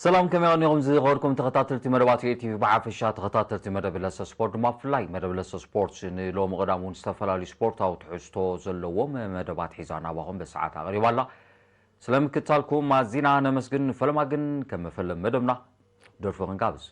ሰላም፣ ከመይ ቀኒኹም ዝኸበርኩም ተኸታተልቲ መደባት ሪኤ ቲቪ ብሓፈሻ፣ ተኸታተልቲ መደብ ለሰ ስፖርት ድማ ብፍላይ? መደብ ለሰ ስፖርት ንሎሚ ቀዳም እውን ዝተፈላለዩ ስፖርታዊ ትሕዝቶ ዘለዎም መደባት ሒዛ ናባኹም በሰዓት ኣቕሪባ ኣላ። ስለ ምክትታልኩም ኣዚና ነመስግን። ፈለማ ግን ከም መፈለ መደብና ደርፊ ክንጋብዝ።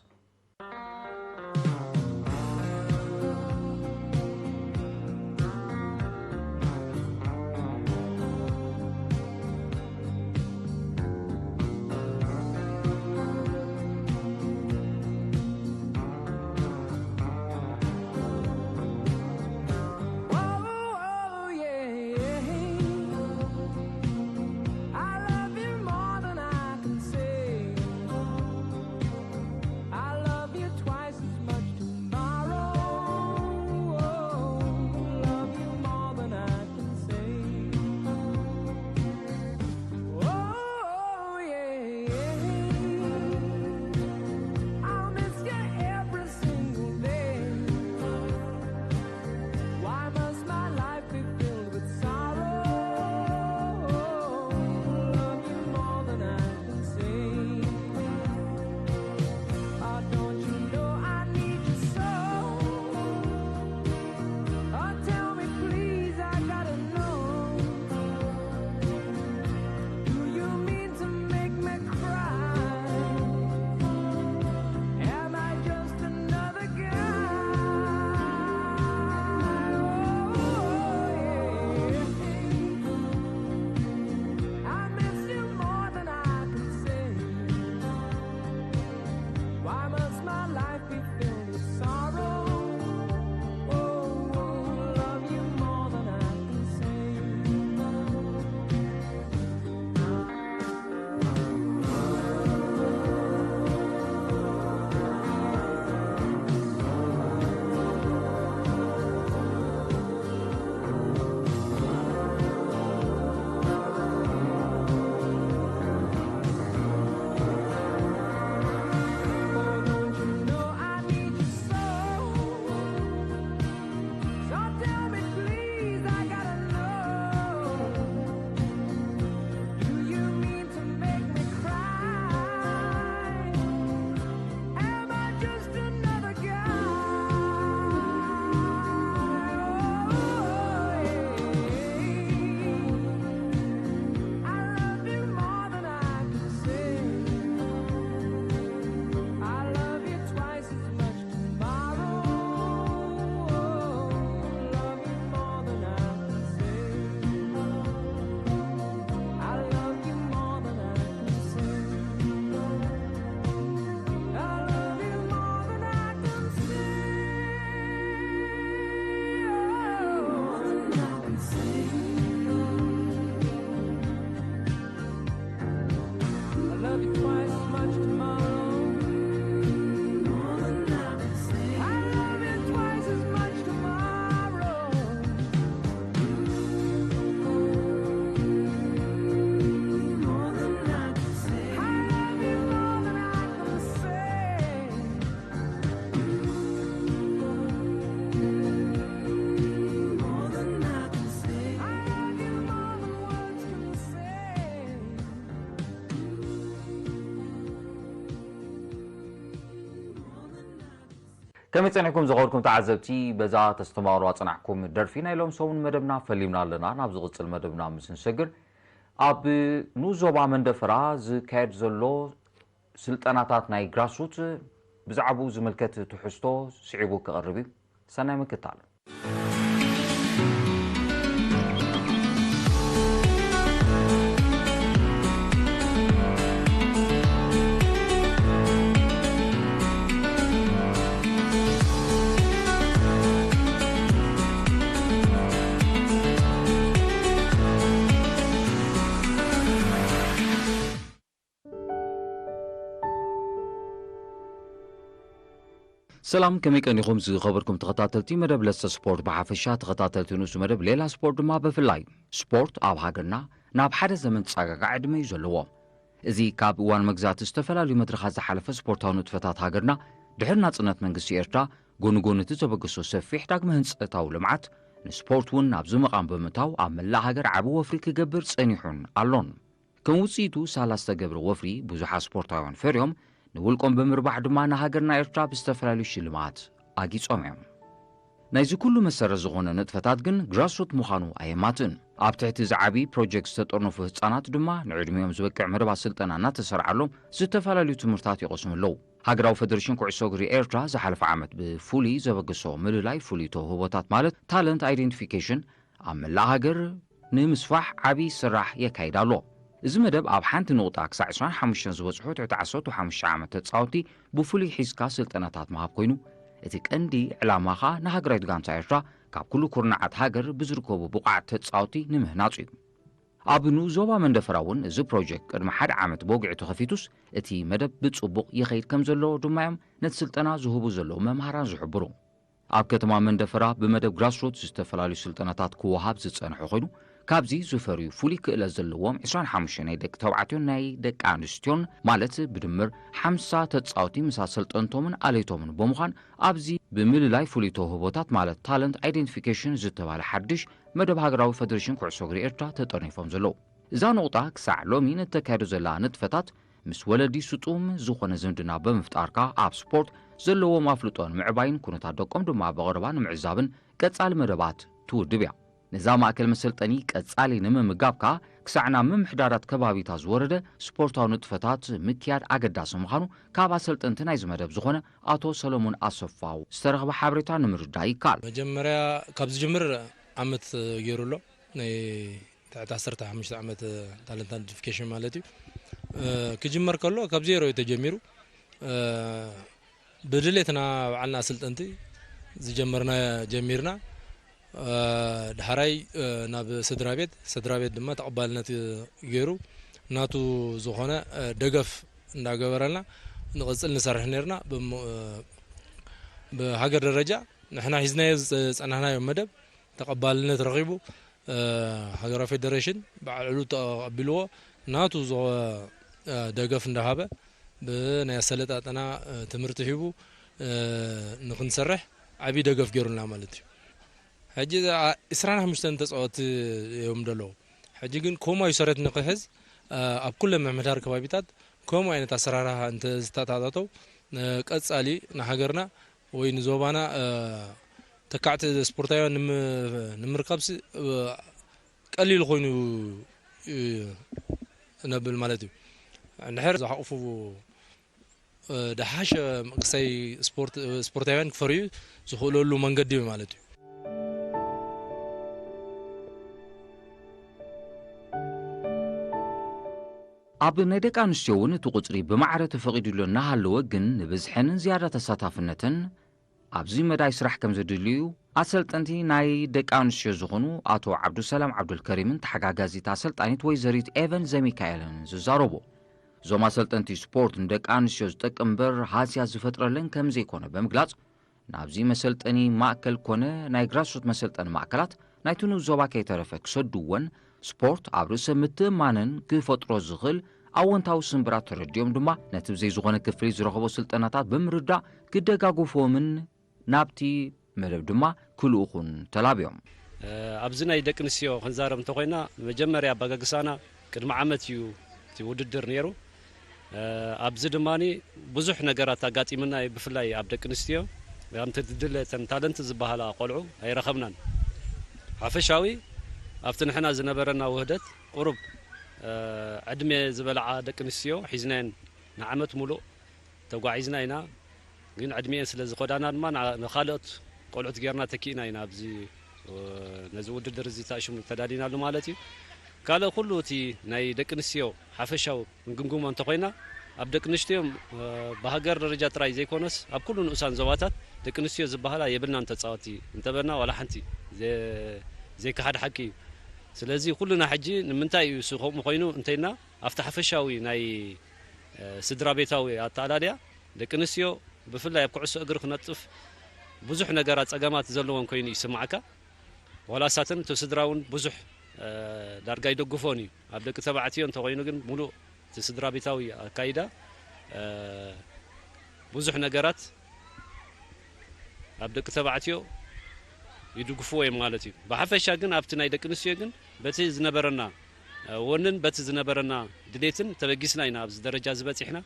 ከመይ ጸኒሕኩም ዝኸበርኩም ተዓዘብቲ? በዛ ተስተማቕሩ ኣጸናሕኩም ደርፊ ናይ ሎም ሰሙን መደብና ፈሊምና ኣለና። ናብ ዝቕጽል መደብና ምስ ንሰግር፣ ኣብ ንኡስ ዞባ መንደፈራ ዝካየድ ዘሎ ስልጠናታት ናይ ግራስሩት ብዛዕባኡ ዝምልከት ትሕዝቶ ስዒቡ ክቐርብ እዩ። ሰናይ ምክታል። ሰላም፣ ከመይ ቀኒኹም ዝኸበርኩም ተኸታተልቲ መደብ ለሰ ስፖርት ብሓፈሻ፣ ተኸታተልቲ ንኡስ መደብ ሌላ ስፖርት ድማ ብፍላይ? ስፖርት ኣብ ሃገርና ናብ ሓደ ዘመን ዝጸጋጋዕ ዕድመ እዩ ዘለዎ። እዚ ካብ እዋን መግዛእቲ ዝተፈላለዩ መድረኻት ዝሓለፈ ስፖርታዊ ንጥፈታት ሃገርና ድሕሪ ናጽነት መንግስቲ ኤርትራ፣ ጎኒ ጎኒ እቲ ዘበገሶ ሰፊሕ ዳግመ ህንጸታዊ ልምዓት፣ ንስፖርት እውን ናብ ዝምቓም ብምእታው ኣብ መላእ ሃገር ዓቢ ወፍሪ ክገብር ጸኒሑን ኣሎን። ከም ውፅኢቱ ሳላ ዝተገብረ ወፍሪ ብዙሓት ስፖርታውያን ፈርዮም፣ ንውልቆም ብምርባሕ ድማ ንሃገርና ኤርትራ ብዝተፈላለዩ ሽልማት ኣጊጾም እዮም። ናይዚ ኩሉ መሰረት ዝኾነ ንጥፈታት ግን ግራስሩት ምዃኑ ኣየማትእን። ኣብ ትሕቲ ዝዓቢ ፕሮጀክት ዝተጠርነፉ ህጻናት ድማ ንዕድሚኦም ዝበቅዕ መደባት ስልጠና እናተሰርዓሎም ዝተፈላለዩ ትምህርታት ይቐስሙ ኣለዉ። ሃገራዊ ፈደሬሽን ኩዕሶ እግሪ ኤርትራ ዝሓለፈ ዓመት ብፍሉይ ዘበገሶ ምልላይ ፍሉይ ተውህቦታት ማለት ታለንት ኣይደንቲፊኬሽን ኣብ መላእ ሃገር ንምስፋሕ ዓቢ ስራሕ የካይድ ኣሎ። እዚ መደብ ኣብ ሓንቲ ንቑጣ ክሳዕ ዕስራን ሓሙሽተን ዝበጽሑ ትሕቲ ዓሰርተ ሓሙሽተ ዓመት ተጻወትቲ ብፍሉይ ሒዝካ ስልጠናታት ምሃብ ኮይኑ፣ እቲ ቀንዲ ዕላማ ኸኣ ንሃገራዊት ጋንታ ኤርትራ ካብ ኩሉ ኩርናዓት ሃገር ብዝርከቡ ብቑዓት ተጻወትቲ ንምህናጽ እዩ። ኣብ ንኡስ ዞባ መንደፈራ እውን እዚ ፕሮጀክት ቅድሚ ሓደ ዓመት ብወግዒ ተኸፊቱስ፣ እቲ መደብ ብጽቡቕ ይኸይድ ከም ዘሎ ድማ እዮም ነቲ ስልጠና ዝህቡ ዘለዉ መምሃራን ዝሕብሩ። ኣብ ከተማ መንደፈራ ብመደብ ግራስሩት ዝተፈላለዩ ስልጠናታት ክወሃብ ዝጸንሐ ኮይኑ፣ ካብዚ ዝፈርዩ ፍሉይ ክእለት ዘለዎም ዕስራን ሓሙሽተ ናይ ደቂ ተባዕትዮን ናይ ደቂ ኣንስትዮን፣ ማለት ብድምር ሓምሳ ተጻወቲ ምስ ኣሰልጠንቶምን ኣለይቶምን ብምዃን፣ ኣብዚ ብምልላይ ፍሉይ ተውህቦታት ማለት ታለንት ኣይደንቲፊኬሽን ዝተባህለ ሓድሽ መደብ ሃገራዊ ፈደሬሽን ኩዕሶ እግሪ ኤርትራ ተጠርኒፎም ዘለዉ። እዛ ንቑጣ ክሳዕ ሎሚ ንተካይዶ ዘላ ንጥፈታት ምስ ወለዲ ስጡም ዝኾነ ዝምድና ብምፍጣርካ ኣብ ስፖርት ዘለዎም ኣፍልጦ ንምዕባይን ኩነታት ደቆም ድማ ብቐረባ ንምዕዛብን ቀጻሊ መደባት ትውድብ እያ። ነዛ ማእከል መሰልጠኒ ቀጻሊ ንምምጋብ ከኣ ክሳዕ ናብ ምምሕዳራት ከባቢታት ዝወረደ ስፖርታዊ ንጥፈታት ምክያድ ኣገዳሲ ምዃኑ ካብ ኣሰልጠንቲ ናይዚ መደብ ዝኾነ ኣቶ ሰለሙን ኣሰፋው ዝተረኽበ ሓበሬታ ንምርዳእ ይከኣል። መጀመርያ ካብ ዝጅምር ዓመት ገይሩ ኣሎ። ናይ ትሕቲ ዓሰርተ ሓሙሽተ ዓመት ታለንት ኣይደንቲፊኬሽን ማለት እዩ። እ፣ ክጅመር ከሎ ካብ ዜሮ እዩ ተጀሚሩ። እ፣ ብድሌትና ባዕልና ኣሰልጠንቲ ዝጀመርና ጀሚርና፣ እ፣ ዳሕራይ፣ እ፣ ናብ ስድራ ቤት፣ ስድራ ቤት ድማ ተቐባልነት፣ እ፣ ገይሩ ናቱ ዝኾነ፣ እ፣ ደገፍ እንዳገበረልና ንቕጽል ንሰርሕ ነርና። ብሞ-፣ እ፣ ብሃገር ደረጃ ንሕና ሒዝናዮ ዝጸ-፣ ዝጸናሕናዮ መደብ ተቐባልነት ረኺቡ፣ እ፣ ሃገራዊ ፌደሬሽን ባዕሉ ተቐቢልዎ ናቱ ዝኸ-፣ እ፣ ደገፍ እንዳሃበ ብናይ ኣሰለጣጠና፣ እ፣ ትምህርቲ ሂቡ፣ እ፣ ንኽንሰርሕ ዓብዪ ደገፍ ገይሩልና ማለት እዩ። ሕጂ፣ እ፣ ዕስራን ሓሙሽተን ተጻወትቲ እዮም ዘለዉ። ሕጂ ግን ከምኡ ሰረት ንኽሕዝ፣ እ፣ ኣብ ኩለ ምምሕዳር ከባቢታት ከምኡ ዓይነት ኣሰራርሓ እንተ ዝተኣታተው፣ እ፣ ቀጻሊ ንሃገርና ወይ ንዞባና፣ እ፣ ተካዕቲ ስፖርታውያን ንም-፣ ንምርካብሲ፣ እ፣ ቀሊል ኮይኑ እዩ እነብል ማለት እዩ። እንድሕር ዝሓቑፉ፣ እ፣ ደሓሸ ክሳይ ስፖርት-፣ ስፖርታውያን ክፈርዩ ዝኽእለሉ መንገዲ እዩ ማለት እዩ። ኣብ ናይ ደቂ ኣንስትዮ እውን እቲ ቁጽሪ ብማዕረ ተፈቒዱሉ እናሃለወ ግን ንብዝሐንን ዝያዳ ተሳታፍነትን ኣብዚ መዳይ ስራሕ ከም ዘድልዩ ኣሰልጠንቲ ናይ ደቂ ኣንስትዮ ዝኾኑ ኣቶ ዓብዱሰላም ዓብዱልከሪምን ተሓጋጋዚት ኣሰልጣኒት ወይዘሪት ኤቨን ዘሚካኤልን ዝዛረቡ። እዞም ኣሰልጠንቲ ስፖርት ንደቂ ኣንስትዮ ዝጠቅም እምበር ሃስያ ዝፈጥረለን ከም ዘይኮነ ብምግላጽ፣ ናብዚ መሰልጠኒ ማእከል ኮነ ናይ ግራስሩት መሰልጠኒ ማእከላት ናይቲ ንኡስ ዞባ ከይተረፈ ክሰድወን ስፖርት ኣብ ርእሰ ምትእምማነን ክፈጥሮ ዝኽእል ኣወንታዊ ስምብራት ተረዲኦም ድማ ነቲ ብዘይ ዝኾነ ክፍሊት ዝረኸቦ ስልጠናታት ብምርዳእ ክደጋግፍዎምን ናብቲ መደብ ድማ ክልእኹን ተላብዮም። እ፣ ኣብዚ ናይ ደቂ ኣንስትዮ ክንዛረብ እንተኾይና፣ መጀመርያ ኣባጋግሳና ቅድሚ ዓመት እዩ እቲ ውድድር ነይሩ። እ፣ ኣብዚ ድማ ብዙሕ ነገራት ኣጋጢምና እዩ። ብፍላይ ኣብ ደቂ ኣንስትዮ፣ ከምቲ ድድለ እተን ታለንት ዝበሃላ ቆልዑ ኣይረኸብናን። ሓፈሻዊ ኣብቲ ንሕና ዝነበረና ውህደት ቁሩብ፣ እ፣ ዕድመ ዝበልዓ ደቂ ኣንስትዮ ሒዝናየን ንዓመት ሙሉእ ተጓዒዝና ኢና። ግን ዕድሚኤን ስለ ዝኸዳና ድማ ና-፣ ንኻልኦት ቆልዑት ጌርና ተኪእና ኢና ኣብዚ፣ እ፣ ነዚ ውድድር እዚ ተኣሽሙ ተዳሊናሉ ማለት እዩ። ካልእ ኩሉ እቲ ናይ ደቂ ኣንስትዮ ሓፈሻዊ ክንግምግሞ እንተኾይና፣ ኣብ ደቂ ኣንስትዮ፣ እ፣ ብሃገር ደረጃ ጥራይ ዘይኮነስ ኣብ ኩሉ ንኡሳን ዞባታት ደቂ ኣንስትዮ ዝበሃላ የብልናን ተጻወቲ እንተበልና ዋላ ሓንቲ ዘ-፣ ዘይከሓድ ሓቂ እዩ። ስለዚ ኩልና ሕጂ ንምንታይ እዩ እሱ ከምኡ ኮይኑ እንተይልና ኣብቲ ሓፈሻዊ ናይ፣ እ፣ ስድራ ቤታዊ ኣተኣላልያ ደቂ ኣንስትዮ ብፍላይ ኣብ ኩዕሶ እግሪ ክነጥፍ ብዙሕ ነገራት ጸገማት ዘለወን ኮይኑ ይስምዓካ። ዋላ እሳተን እቲ ስድራ እውን ብዙሕ፣ እ፣ ዳርጋ ይደግፎን እዩ። ኣብ ደቂ ተባዕትዮ እንተኾይኑ ግን ሙሉእ እቲ ስድራ ቤታዊ ኣካይዳ፣ እ፣ ብዙሕ ነገራት ኣብ ደቂ ተባዕትዮ ይድግፍዎ እዮም ማለት እዩ። ብሓፈሻ ግን ኣብቲ ናይ ደቂ ኣንስትዮ ግን በቲ ዝነበረና፣ ወንን በቲ ዝነበረና ድሌትን ተበጊስና ኢና ኣብዚ ደረጃ ዝበፂሕና።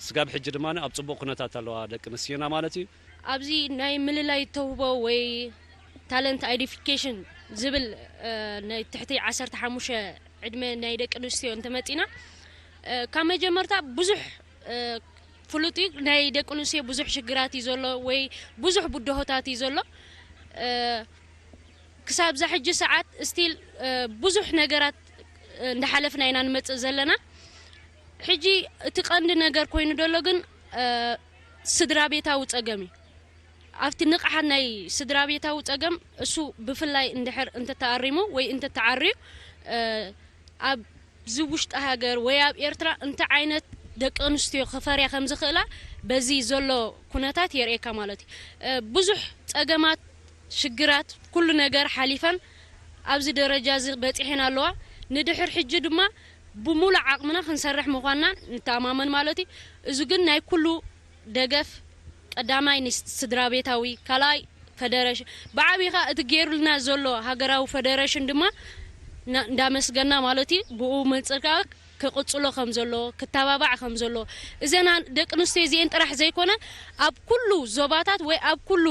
ስጋብ ሕጂ ድማ ኣብ ፅቡቕ ኩነታት ኣለዋ ደቂ ኣንስትዮና ማለት እዩ። ኣብዚ ናይ ምልላይ ተውህቦ ወይ ታለንት ኣይደንቲፊኬሽን ዝብል ናይ ትሕቲ ዓሰርተ ሓሙሽተ ዕድመ ናይ ደቂ ኣንስትዮ እንተመፂና ካብ መጀመርታ ብዙሕ ፍሉጥ እዩ። ናይ ደቂ ኣንስትዮ ብዙሕ ሽግራት እዩ ዘሎ ወይ ብዙሕ ብድሆታት እዩ ዘሎ። ክሳብ ዛ ሕጂ ሰዓት ስቲል ብዙሕ ነገራት እንዳሓለፍና ኢና ንመፅእ ዘለና። ሕጂ እቲ ቀንዲ ነገር ኮይኑ ዘሎ ግን ስድራ ቤታዊ ፀገም እዩ። ኣብቲ ንቕሓት ናይ ስድራ ቤታዊ ፀገም እሱ ብፍላይ እንድሕር እንተተኣሪሙ ወይ እንተተዓርዩ ኣብ እዚ ውሽጢ ሃገር ወይ ኣብ ኤርትራ እንታይ ዓይነት ደቂ ኣንስትዮ ክፈርያ ከም ዝኽእላ በዚ ዘሎ ኩነታት የርእየካ ማለት እዩ። ብዙሕ ፀገማት፣ ሽግራት፣ ኩሉ ነገር ሓሊፈን ኣብዚ ደረጃ እዚ በፂሐን ኣለዋ። ንድሕር ሕጂ ድማ ብሙሉእ ዓቕምና ክንሰርሕ ምዃንና ንተኣማመን ማለት እዩ። እዚ ግን ናይ ኩሉ ደገፍ ቀዳማይ ንስድራ ቤታዊ፣ ካልኣይ ፈደረሽን፣ ብዓብኻ እቲ ገይሩልና ዘሎ ሃገራዊ ፈደረሽን ድማ እንዳመስገና ማለት እዩ። ብኡ መፅካ ክቕፅሎ ከም ዘሎ ክተባባዕ ከም ዘሎ እዘና ደቂ ኣንስትዮ እዚአን ጥራሕ ዘይኮነ ኣብ ኩሉ ዞባታት ወይ ኣብ ኩሉ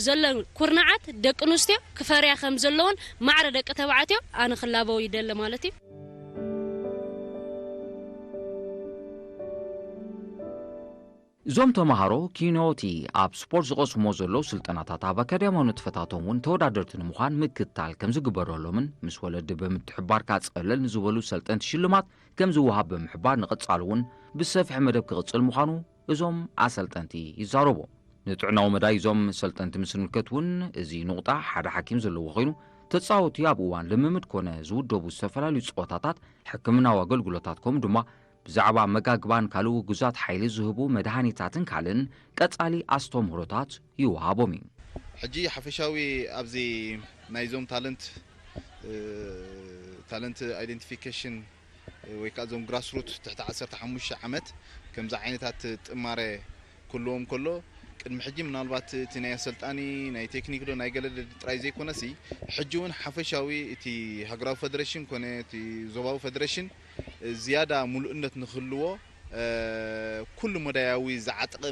ዘለን ኩርናዓት ደቂ ኣንስትዮ ክፈርያ ከም ዘለዎን ማዕረ ደቂ ተባዕትዮ ኣነ ክላበው ይደለ ማለት እዩ። እዞም ተምሃሮ ኪኖቲ ኣብ ስፖርት ዝቐስሞ ዘለዉ ስልጠናታት ኣብ ኣካዳሚያዊ ንጥፈታቶም እውን ተወዳደርቲ ንምዃን ምክትታል ከም ዝግበረሎምን ምስ ወለዲ ብምትሕባር ካጸለል ንዝበሉ ሰልጠንቲ ሽልማት ከም ዝወሃብ ብምሕባር ንቐጻሊ እውን ብሰፍሒ መደብ ክቕጽል ምዃኑ እዞም ኣሰልጠንቲ ይዛረቡ። ንጥዕናዊ መዳይ እዞም ሰልጠንቲ ምስ ንምልከት እውን እዚ ንቑጣ ሓደ ሓኪም ዘለዎ ኮይኑ ተጻወቲ ኣብ እዋን ልምምድ ኮነ ዝውደቡ ዝተፈላለዩ ጸወታታት ሕክምናዊ ኣገልግሎታት ከምኡ ድማ ብዛዕባ ኣመጋግባን ካልእ ውጉዛት ሓይሊ ዝህቡ መድሃኒታትን ካልእን ቀጻሊ ኣስተምህሮታት ይወሃቦም እዩ። ሕጂ ሓፈሻዊ ኣብዚ ናይዞም ታለንት ታለንት ኣይደንቲፊኬሽን ወይ ከዓ እዞም ግራስሩት ትሕቲ ዓሰርተ ሓሙሽተ ዓመት ከምዚ ዓይነታት ጥማረ ክህልዎም ከሎ ቅድሚ ሕጂ ምናልባት እቲ ናይ ኣሰልጣኒ ናይ ቴክኒክ ዶ ናይ ገለ ጥራይ ዘይኮነሲ ሕጂ እውን ሓፈሻዊ እቲ ሃገራዊ ፈደረሽን ኮነ እቲ ዞባዊ ፈደረሽን ዝያዳ ሙሉእነት ንክህልዎ ኩሉ መዳያዊ ዝዓጥቐ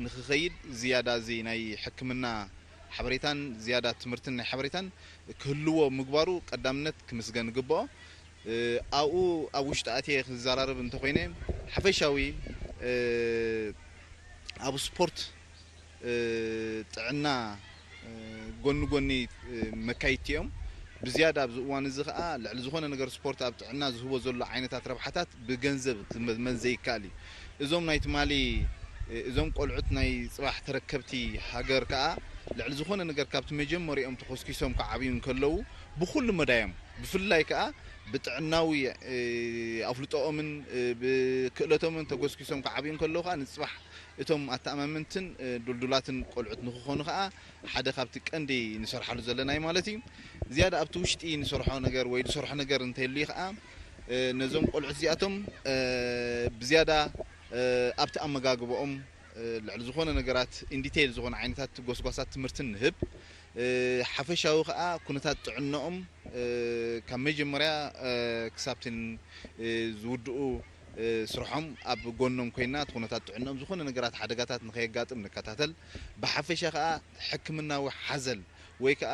ንክኸይድ ዝያዳ እዚ ናይ ሕክምና ሓበሬታን ዝያዳ ትምህርትን ናይ ሓበሬታን ክህልዎ ምግባሩ ቀዳምነት ክምስገን ይግብኦ። ኣብኡ ኣብ ውሽጢ ኣትየ ክዘራረብ እንተኾይነ ሓፈሻዊ ኣብ ስፖርት ጥዕና ጎኒ ጎኒ መካይድቲ እዮም። ብዝያዳ ኣብዚ እዋን እዚ ከዓ ልዕሊ ዝኾነ ነገር ስፖርት ኣብ ጥዕና ዝህቦ ዘሎ ዓይነታት ረብሓታት ብገንዘብ ክመዝመን ዘይከኣል እዩ። እዞም ናይ ትማሊ እዞም ቆልዑት ናይ ፅባሕ ተረከብቲ ሃገር ከዓ ልዕሊ ዝኾነ ነገር ካብቲ መጀመሪኦም ተኾስኪሶም ክዓብዩ እንከለዉ ብኩሉ መዳዮም ብፍላይ ከዓ ብጥዕናዊ ኣፍልጦኦምን ብክእለቶምን ተጎስኪሶም ክዓብዩ እንከለዉ ከዓ ንፅባሕ እቶም ኣተኣማመንትን ዱልዱላትን ቆልዑት ንክኾኑ ከዓ ሓደ ካብቲ ቀንዲ ንሰርሓሉ ዘለና እዩ ማለት እዩ። ዝያዳ ኣብቲ ውሽጢ ንሰርሖ ነገር ወይ ዝሰርሖ ነገር እንተይሉ ከዓ ነዞም ቆልዑት እዚኣቶም ብዝያዳ ኣብቲ ኣመጋግባኦም ልዕሊ ዝኾነ ነገራት ኢንዲቴይል ዝኾነ ዓይነታት ጎስጓሳት ትምህርትን ንህብ። ሓፈሻዊ ከዓ ኩነታት ጥዕናኦም ካብ መጀመርያ ክሳብትን ዝውድኡ ስርሖም ኣብ ጎኖም ኮይና እቲ ኩነታት ጥዕናኦም ዝኾነ ነገራት ሓደጋታት ንከየጋጥም ንከታተል። ብሓፈሻ ከዓ ሕክምናዊ ሓዘል ወይ ከዓ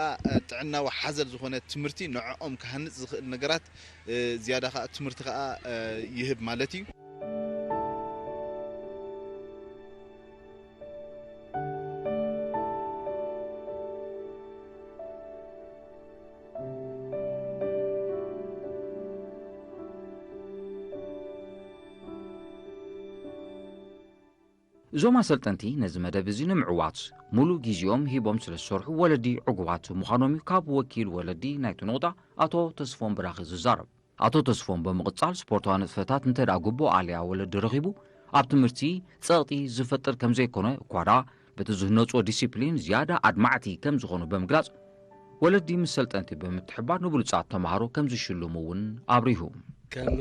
ጥዕናዊ ሓዘል ዝኾነ ትምህርቲ ንዕኦም ክሃንፅ ዝኽእል ነገራት ዝያዳ ከዓ ትምህርቲ ከዓ ይህብ ማለት እዩ። እዞም ኣሰልጠንቲ ነዚ መደብ እዚ ንምዕዋት ሙሉእ ግዜኦም ሂቦም ስለ ዝሰርሑ ወለዲ ዕጉባት ምዃኖም እዩ ካብ ወኪል ወለዲ ናይቲ ንቑጣ ኣቶ ተስፎም ብራኺ ዝዛረብ። ኣቶ ተስፎም ብምቕጻል ስፖርታዊ ንጥፈታት እንተ ደኣ ግቡእ ኣልያ ወለዲ ረኺቡ ኣብ ትምህርቲ ጸቕጢ ዝፈጥር ከም ዘይኮነ እኳ ደኣ በቲ ዝህነጽዎ ዲሲፕሊን ዝያዳ ኣድማዕቲ ከም ዝኾኑ ብምግላጽ ወለዲ ምስ ሰልጠንቲ ብምትሕባር ንብሉጻት ተምሃሮ ከም ዝሽልሙ እውን ኣብሪሁ። ከም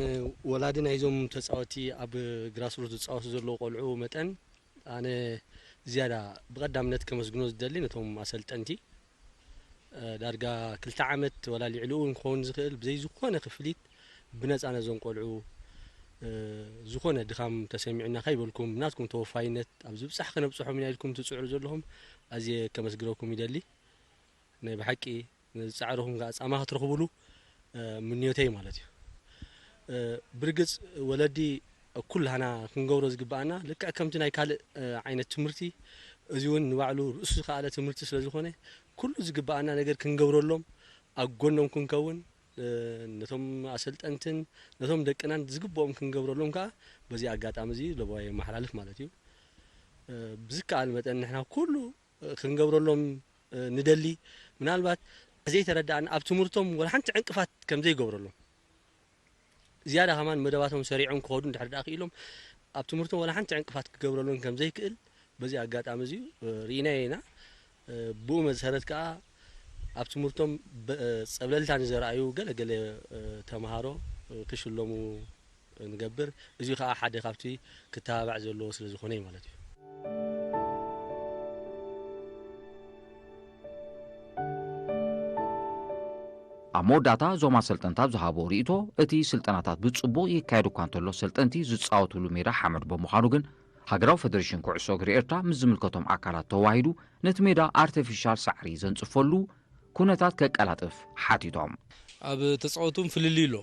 ወላዲ ናይዞም ተጻወቲ ኣብ ግራስሩት ዝጻወቱ ዘለዉ ቆልዑ መጠን ኣነ ዝያዳ ብቐዳምነት ከመስግኖ ዝደሊ ነቶም ኣሰልጠንቲ ዳርጋ ክልተ ዓመት ወላ ልዕሊኡ እውን ክኸውን ዝኽእል ብዘይ ዝኾነ ክፍሊት ብነጻ ነዞም ቆልዑ ዝኾነ ድኻም ተሰሚዑና ከይበልኩም፣ ናትኩም ተወፋይነት ኣብ ዝብጻሕ ከነብጽሖም ኢና ኢልኩም ትጽዕሩ ዘለኹም ኣዝየ ከመስግነኩም ይደሊ። ናይ ብሓቂ ነዚ ጻዕርኹም ከኣ ጻማ ክትረኽብሉ ምንዮተይ ማለት እዩ። ብርግጽ ወለዲ ኩላህና ክንገብሮ ዝግብኣና ልክዕ ከምቲ ናይ ካልእ ዓይነት ትምህርቲ፣ እዚ እውን ንባዕሉ ርእሱ ዝኸኣለ ትምህርቲ ስለ ዝኾነ፣ ኩሉ ዝግብኣና ነገር ክንገብረሎም፣ ኣብ ጎኖም ክንከውን፣ ነቶም ኣሰልጠንትን ነቶም ደቅናን ዝግብኦም ክንገብረሎም ከኣ በዚ ኣጋጣሚ እዚ ለበዋ የመሓላልፍ ማለት እዩ። ብዝከኣል መጠን ንሕና ኩሉ ክንገብረሎም ንደሊ። ምናልባት ዘይተረዳእና ኣብ ትምህርቶም ወላ ሓንቲ ዕንቅፋት ከም ዘይገብረሎም፣ ዝያዳ ከማን መደባቶም ሰሪዖም ክኸዱ እንድሕር ደኣ ክኢሎም ኣብ ትምህርቶም ወላ ሓንቲ ዕንቅፋት ክገብረሎም ከም ዘይክእል በዚ ኣጋጣሚ እዚ ርኢናዮ ኢና። ብኡ መሰረት ከኣ ኣብ ትምህርቶም ጸብለልታ ንዘርኣዩ ገለ ገለ ተምሃሮ ክሽለሙ ንገብር። እዚ ከኣ ሓደ ካብቲ ክተባባዕ ዘለዎ ስለ ዝኾነ እዩ ማለት እዩ። ኣብ መወዳእታ እዞም ኣሰልጠንታት ዝሃብዎ ርእይቶ፣ እቲ ስልጠናታት ብጽቡቕ ይካየድ እኳ እንተሎ፣ ሰልጠንቲ ዝጻወትሉ ሜዳ ሓመድ ብምዃኑ ግን፣ ሃገራዊ ፈደሬሽን ኩዕሶ እግሪ ኤርትራ ምስ ዝምልከቶም ኣካላት ተዋሂዱ ነቲ ሜዳ ኣርተፊሻል ሳዕሪ ዘንጽፈሉ ኩነታት ከቀላጥፍ ሓቲቶም። ኣብ ተጻወቱን ፍልልይ ኣሎ።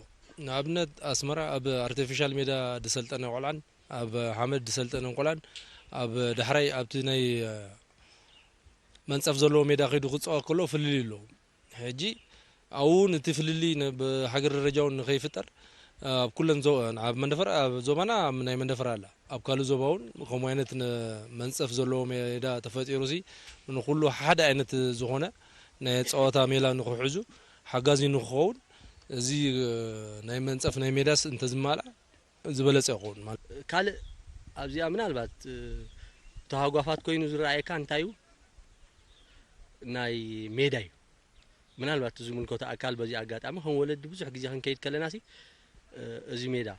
ንኣብነት ኣስመራ ኣብ ኣርተፊሻል ሜዳ ዝሰልጠነ ቆልዓን ኣብ ሓመድ ዝሰልጠነ ቆልዓን ኣብ ዳሕራይ ኣብቲ ናይ መንጸፍ ዘለዎ ሜዳ ከይዱ ክጻወት ከሎ ፍልልይ ኣለዎ። ሕጂ ኣብኡ እውን እቲ ፍልልይ ብ ሃገር ደረጃ እውን ንኸይፍጠር ኣብ ኩለን ኣብ መንደፈራ ኣብ ዞባና ናይ መንደፈራ ኣላ ኣብ ካልእ ዞባ እውን ከምኡ ዓይነት መንጸፍ ዘለዎ ሜዳ ተፈጢሩ ሲ ንኩሉ ሓደ ዓይነት ዝኾነ ናይ ጸወታ ሜላ ንክሕዙ ሓጋዚ ንክኸውን እዚ ናይ መንጸፍ ናይ ሜዳስ እንተዝማልኣ ዝበለጸ ይኸውን ማለት። ካልእ ኣብዚኣ ምናልባት ተሃጓፋት ኮይኑ ዝረኣየካ እንታይ እዩ ናይ ሜዳ እዩ። ምናልባት እቲ ዝምልከቶ ኣካል በዚ ኣጋጣሚ ከም ወለዲ ብዙሕ ግዜ ክንከይድ ከለና ሲ እዚ ሜዳ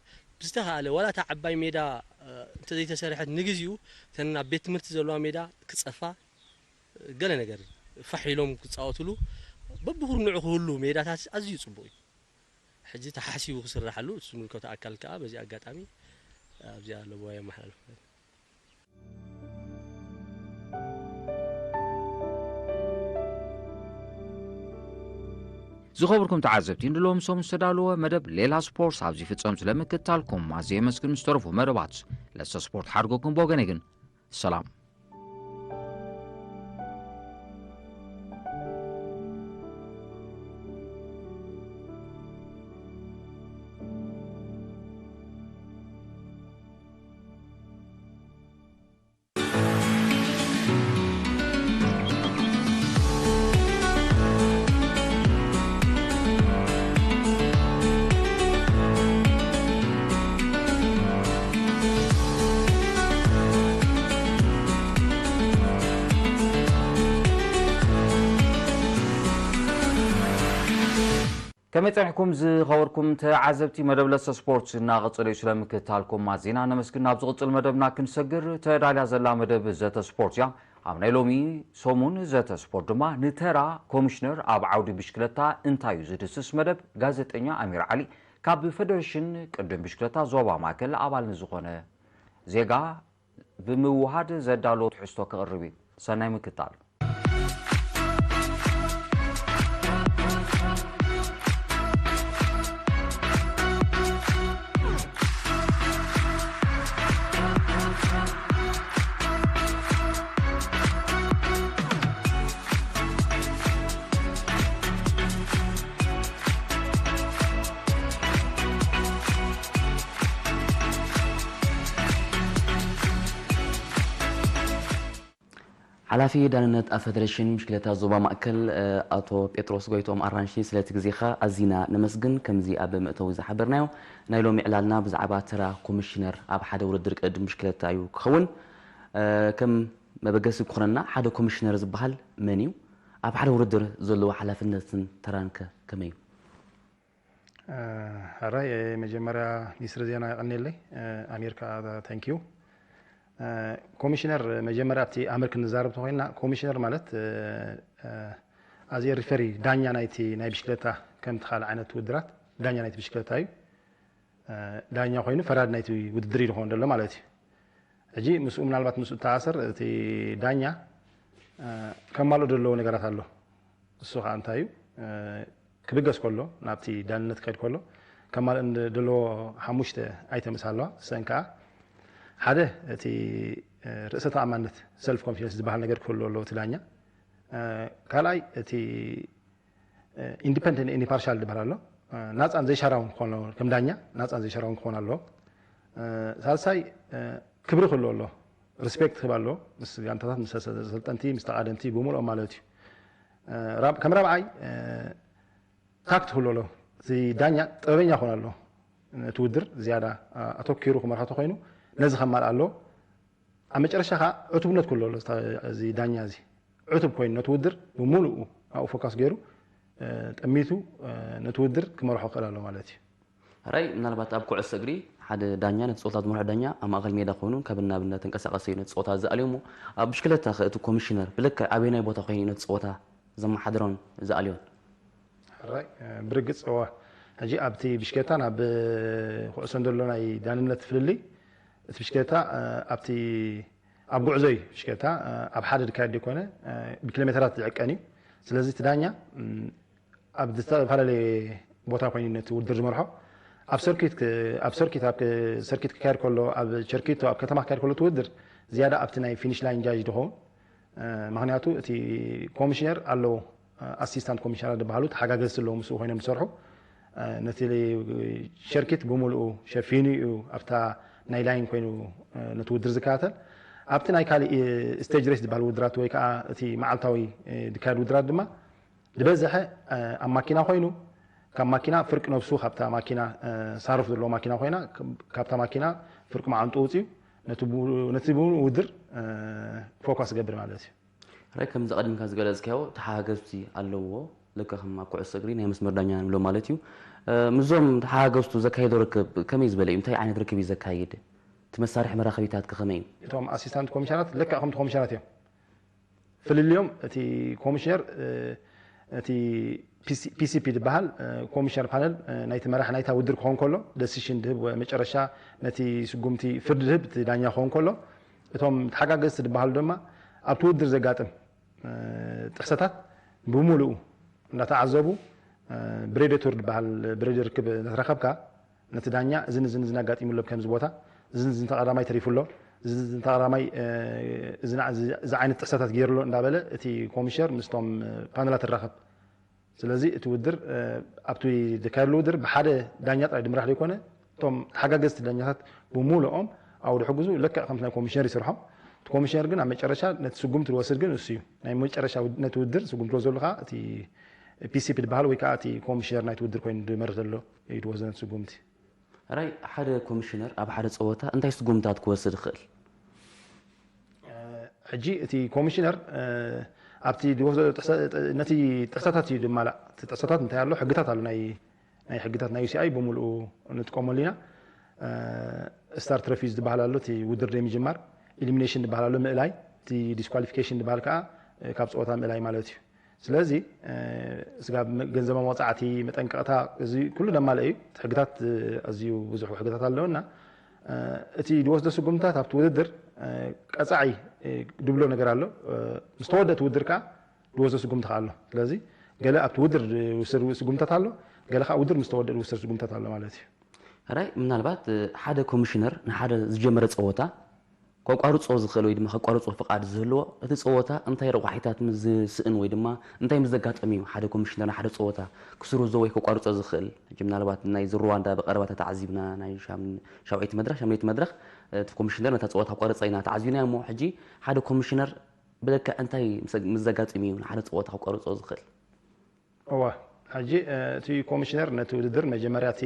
ብዝተኻእለ ዋላ እታ ዓባይ ሜዳ እንተዘይተሰርሐት ንግዚኡ እተን ኣብ ቤት ትምህርቲ ዘለዋ ሜዳ ክጸፋ ገለ ነገር ፋሕ ኢሎም ክጻወትሉ በብኩርንዑ ክህሉ ሜዳታት ኣዝዩ ጽቡቕ እዩ። ሕጂ ተሓሲቡ ክስራሓሉ እቲ ዝምልከቶ ኣካል ከኣ በዚ ኣጋጣሚ ኣብዚኣ ለበዋ የመሓላልፍ። ዝኸበርኩም ተዓዘብቲ ንሎም ሰሙን ዝተዳለወ መደብ ሌላ ስፖርት ኣብዚ ፍጸም ስለምክትታልኩም ኣዝየ የመስግን። ዝተረፉ መደባት ለሰ ስፖርት ሓድጎኩም ብወገነይ ግን ሰላም። ከመይ ጸኒሕኩም ዝኸበርኩም ተዓዘብቲ መደብ ለሰ ስፖርት እናቐጸለ እዩ። ስለ ምክትታልኩም ኣዚና ነመስግን። ናብ ዝቕጽል መደብና ክንሰግር ተዳልያ ዘላ መደብ ዘተ ስፖርት እያ። ኣብ ናይ ሎሚ ሰሙን ዘተ ስፖርት ድማ ንተራ ኮሚሽነር ኣብ ዓውዲ ብሽክለታ እንታይ እዩ ዝድስስ መደብ ጋዜጠኛ ኣሚር ዓሊ ካብ ፈደሬሽን ቅድም ብሽክለታ ዞባ ማእከል ኣባል ንዝኾነ ዜጋ ብምውሃድ ዘዳለዎ ትሕዝቶ ክቕርብ እዩ። ሰናይ ምክታል። ሓላፊ ዳንነት ኣብ ፈደሬሽን ብሽክለታ ዞባ ማእከል ኣቶ ጴጥሮስ ጎይትኦም ኣራንሺ፣ ስለቲ ግዜኻ ኣዚና ነመስግን። ከምዚ ኣብ መእተዊ ዝሓበርናዮ፣ ናይ ሎሚ ዕላልና ብዛዕባ ተራ ኮሚሽነር ኣብ ሓደ ውድድር ቅድድም ብሽክለታ እዩ ክኸውን። ከም መበገሲ ክኾነና፣ ሓደ ኮሚሽነር ዝበሃል መን እዩ? ኣብ ሓደ ውድድር ዘለዎ ሓላፍነትን ተራንከ ከመይ እዩ? ሕራይ መጀመርያ ሚኒስትሪ ዜና የቐንየለይ። ኣሜሪካ ታንኪዩ። ኮሚሽነር መጀመርያ ኣብቲ ኣምር ክንዛረብ ተኮይንና ኮሚሽነር ማለት ኣዚ ሪፈሪ ዳኛ ናይቲ ናይ ብሽክለታ ከምቲ ካልእ ዓይነት ውድራት ዳኛ ናይቲ ብሽክለታ እዩ። ዳኛ ኮይኑ ፈራድ ናይቲ ውድድር እዩ ዝኸውን ዘሎ ማለት እዩ። ሕጂ ምስኡ ምናልባት ምስኡ ተኣሰር እቲ ዳኛ ከማልኦ ዘለዎ ነገራት ኣሎ። እሱ ከዓ እንታይ እዩ? ክብገስ ከሎ፣ ናብቲ ዳንነት ክኸድ ከሎ ከማልኦ ዘለዎ ሓሙሽተ ኣይተምስ ኣለዋ። እሰን ከዓ ሓደ እቲ ርእሰ ተኣማንነት፣ ሰልፍ ኮንፊደንስ ዝበሃል ነገር ክህሉ ኣለዎ እቲ ዳኛ። ካልኣይ እቲ ኢንዲፐንደንት ኢምፓርሻል ዝበሃል ኣሎ። ናፃን ዘይሻራውን ክኾን ኣለዎ። ከም ዳኛ ናፃን ዘይሻራውን ክኾን ኣለዎ። ሳልሳይ ክብሪ ክህልዎ ኣለዎ። ሪስፔክት ክህብ ኣለዎ ምስ ጋንታታት፣ ምስ ሰልጠንቲ፣ ምስ ተቓደምቲ ብምልኦም ማለት እዩ። ከም ራብዓይ ታክት ክህልዎ ኣለዎ። እቲ ዳኛ ጥበበኛ ክኾን ኣለዎ። ነቲ ውድድር ዝያዳ ኣተኪሩ ክመርሖ ተኮይኑ ነዚ ከማልእ ኣለዎ። ኣብ መጨረሻ ከዓ ዕቱብነት ክህልዎ ኣለዎ። እዚ ዳኛ እዚ ዕቱብ ኮይኑ ነቲ ውድድር ብምሉኡ ኣብኡ ፎካስ ገይሩ ጠሚቱ ነቲ ውድድር ክመርሖ ክኽእል ኣለዎ ማለት እዩ። ራይ ምናልባት ኣብ ኩዕሶ እግሪ ሓደ ዳኛ ነቲ ፀወታ ዝመርሖ ዳኛ ኣብ ማእኸል ሜዳ ኮይኑ ካብ ናብ እናተንቀሳቐሰ እዩ ነቲ ፀወታ ዝኣልዮ እሞ ኣብ ብሽክለታ ከ እቲ ኮሚሽነር ብልክዕ ኣበየናይ ቦታ ኮይኑ ነቲ ፀወታ ዘመሓድሮን ዝኣልዮን? ሕራይ ብርግፅ እዋ ሕጂ ኣብቲ ብሽክለታ ናብ ኩዕሶ እንደሎ ናይ ዳንነት ፍልልይ እቲ ብሽክለታ ኣብቲ ኣብ ጉዕዞ እዩ። ብሽክለታ ኣብ ሓደ ዝካየድ ዘይኮነ ብኪሎሜትራት ዝዕቀን እዩ። ስለዚ እቲ ዳኛ ኣብ ዝተፈላለየ ቦታ ኮይኑ ነቲ ውድድር ዝመርሖ ኣብ ሰርኪት ኣብ ሰርኪት ኣብ ሰርኪት ክካየድ ከሎ ኣብ ቸርኪቶ ኣብ ከተማ ክካየድ ከሎ እቲ ውድድር ዝያዳ ኣብቲ ናይ ፊኒሽ ላይን ጃጅ ዝኸውን ምክንያቱ እቲ ኮሚሽነር ኣለዎ ኣሲስታንት ኮሚሽነራት ዝበሃሉ ተሓጋገዝቲ ኣለዉ ምስኡ ኮይኖም ዝሰርሑ ነቲ ሸርኪት ብምልኡ ሸፊኑ እዩ ኣብታ ናይ ላይን ኮይኑ ነቲ ውድድር ዝከታተል ኣብቲ ናይ ካሊእ ስቴጅ ሬስ ዝበሃል ውድራት ወይ ከዓ እቲ መዓልታዊ ዝካየድ ውድራት ድማ ዝበዝሐ ኣብ ማኪና ኮይኑ ካብ ማኪና ፍርቂ ነብሱ ካብታ ማኪና ሳርፍ ዘለዎ ማኪና ኮይና ካብታ ማኪና ፍርቂ መዓንጡ ውፅዩ ነቲ ብኡ ውድር ፎካስ ገብር ማለት እዩ። ራይ ከምዚ ቀዲምካ ዝገለጽካዮ ተሓጋገዝቲ ኣለዎ ልክዕ ከም ኣብ ኩዕሶ እግሪ ናይ መስመር ዳኛ ንብሎ ማለት እዩ። ምስዞም ተሓጋገዝቱ ዘካየዶ ርክብ ከመይ ዝበለ እዩ? እንታይ ዓይነት ርክብ እዩ ዘካይድ? እቲ መሳርሒ መራኸቢታት ከ ከመይ እዩ? እቶም ኣሲስታንት ኮሚሽነራት ልክዕ ከምቲ ኮሚሽነራት እዮም። ፍልልዮም እቲ ኮሚሽነር እቲ ፒሲፒ ዝበሃል ኮሚሽነር ፓነል ናይቲ መራሕ ናይታ ውድር ክኸውን ከሎ ደሲሽን ድህብ መጨረሻ ነቲ ስጉምቲ ፍርዲ ድህብ እቲ ዳኛ ክኸውን ከሎ እቶም ተሓጋገዝቲ ዝበሃሉ ድማ ኣብቲ ውድር ዘጋጥም ጥሕሰታት ብምሉኡ እንዳተዓዘቡ ብሬደቱር ዝበሃል ብሬደር ክብ ነትረከብካ ነቲ ዳኛ እዝን እዝን እዝን ኣጋጢሙ ኣሎ ከምዚ ቦታ እዝን እዝን ተቐዳማይ ተሪፉ ኣሎ እዝን እዝን ተቐዳማይ እዚ ዓይነት ጥሕሰታት ገይሩ ኣሎ እንዳበለ እቲ ኮሚሽነር ምስቶም ፓነላት ትራኸብ ስለዚ እቲ ውድር ኣብቲ ዝካየድሉ ውድር ብሓደ ዳኛ ጥራይ ድምራሕ ዘይኮነ እቶም ተሓጋገዝቲ ዳኛታት ብምሉኦም ኣብኡ ድሕግዙ ልክዕ ከምቲ ናይ ኮሚሽነር ይሰርሖም እቲ ኮሚሽነር ግን ኣብ መጨረሻ ነቲ ስጉምቲ ዝወስድ ግን እሱ እዩ ናይ መጨረሻ ነቲ ውድር ስጉምቲ ዝወስደሉ ከዓ እቲ ፒሲፒ ዝበሃል ወይ ከዓ እቲ ኮሚሽነር ናይቲ ውድር ኮይኑ ድመርሕ ዘሎ እዩ ድወስድ ነቲ ስጉምቲ ራይ ሓደ ኮሚሽነር ኣብ ሓደ ፀወታ እንታይ ስጉምታት ክወስድ ይኽእል? ሕጂ እቲ ኮሚሽነር ኣብቲ ዝወስዶ ነቲ ጥሕሰታት እዩ ድማላእ እቲ ጥሕሰታት እንታይ ኣሎ ሕግታት ኣሎ ናይ ናይ ሕግታት ናይ ዩሲኣይ ብምልኡ ንጥቀመሉ ኢና ስታርት ረፊዝ ዝበሃል ኣሎ እቲ ውድር ደይ ምጅማር ኢሊሚኔሽን ዝበሃል ኣሎ ምእላይ እቲ ዲስኳሊፊኬሽን ዝበሃል ከዓ ካብ ፀወታ ምእላይ ማለት እዩ ስለዚ ስጋብ ገንዘባዊ መቕፃዕቲ መጠንቀቕታ እዚ ኩሉ ደማለ እዩ ሕግታት ኣዝዩ ብዙሕ ሕግታት ኣለውና እቲ ዝወስዶ ስጉምታት ኣብቲ ውድድር ቀፃዒ ድብሎ ነገር ኣሎ ምስ ተወደእ እቲ ውድር ከዓ ዝወስዶ ስጉምቲ ከዓ ኣሎ ስለዚ ገለ ኣብቲ ውድር ዝውሰድ ስጉምታት ኣሎ ገለ ከዓ ውድር ምስ ተወደእ ዝውሰድ ስጉምታት ኣሎ ማለት እዩ ራይ ምናልባት ሓደ ኮሚሽነር ንሓደ ዝጀመረ ፀወታ ከቋርፆ ዝኽእል ወይ ድማ ከቋርፆ ፍቓድ ዝህልዎ እቲ ፀወታ እንታይ ረቋሒታት ምስ ዝስእን ወይ ድማ እንታይ ምስ ዘጋጠም እዩ ሓደ ኮሚሽነር ንሓደ ፀወታ ክስርዞ ወይ ከቋርፆ ዝኽእል ሕጂ ምናልባት ናይ ዝሩዋንዳ ብቐረባ ተተዓዚብና ናይ ሻውዒት መድረክ ሻምነይቲ መድረክ እቲ ኮሚሽነር ነታ ፀወታ ቋረፃ ኢና ተዓዚብና እሞ ሕጂ ሓደ ኮሚሽነር ብልክዕ እንታይ ምስ ዘጋጥም እዩ ንሓደ ፀወታ ከቋርፆ ዝኽእል እዋ ሕጂ እቲ ኮሚሽነር ነቲ ውድድር መጀመርያ እቲ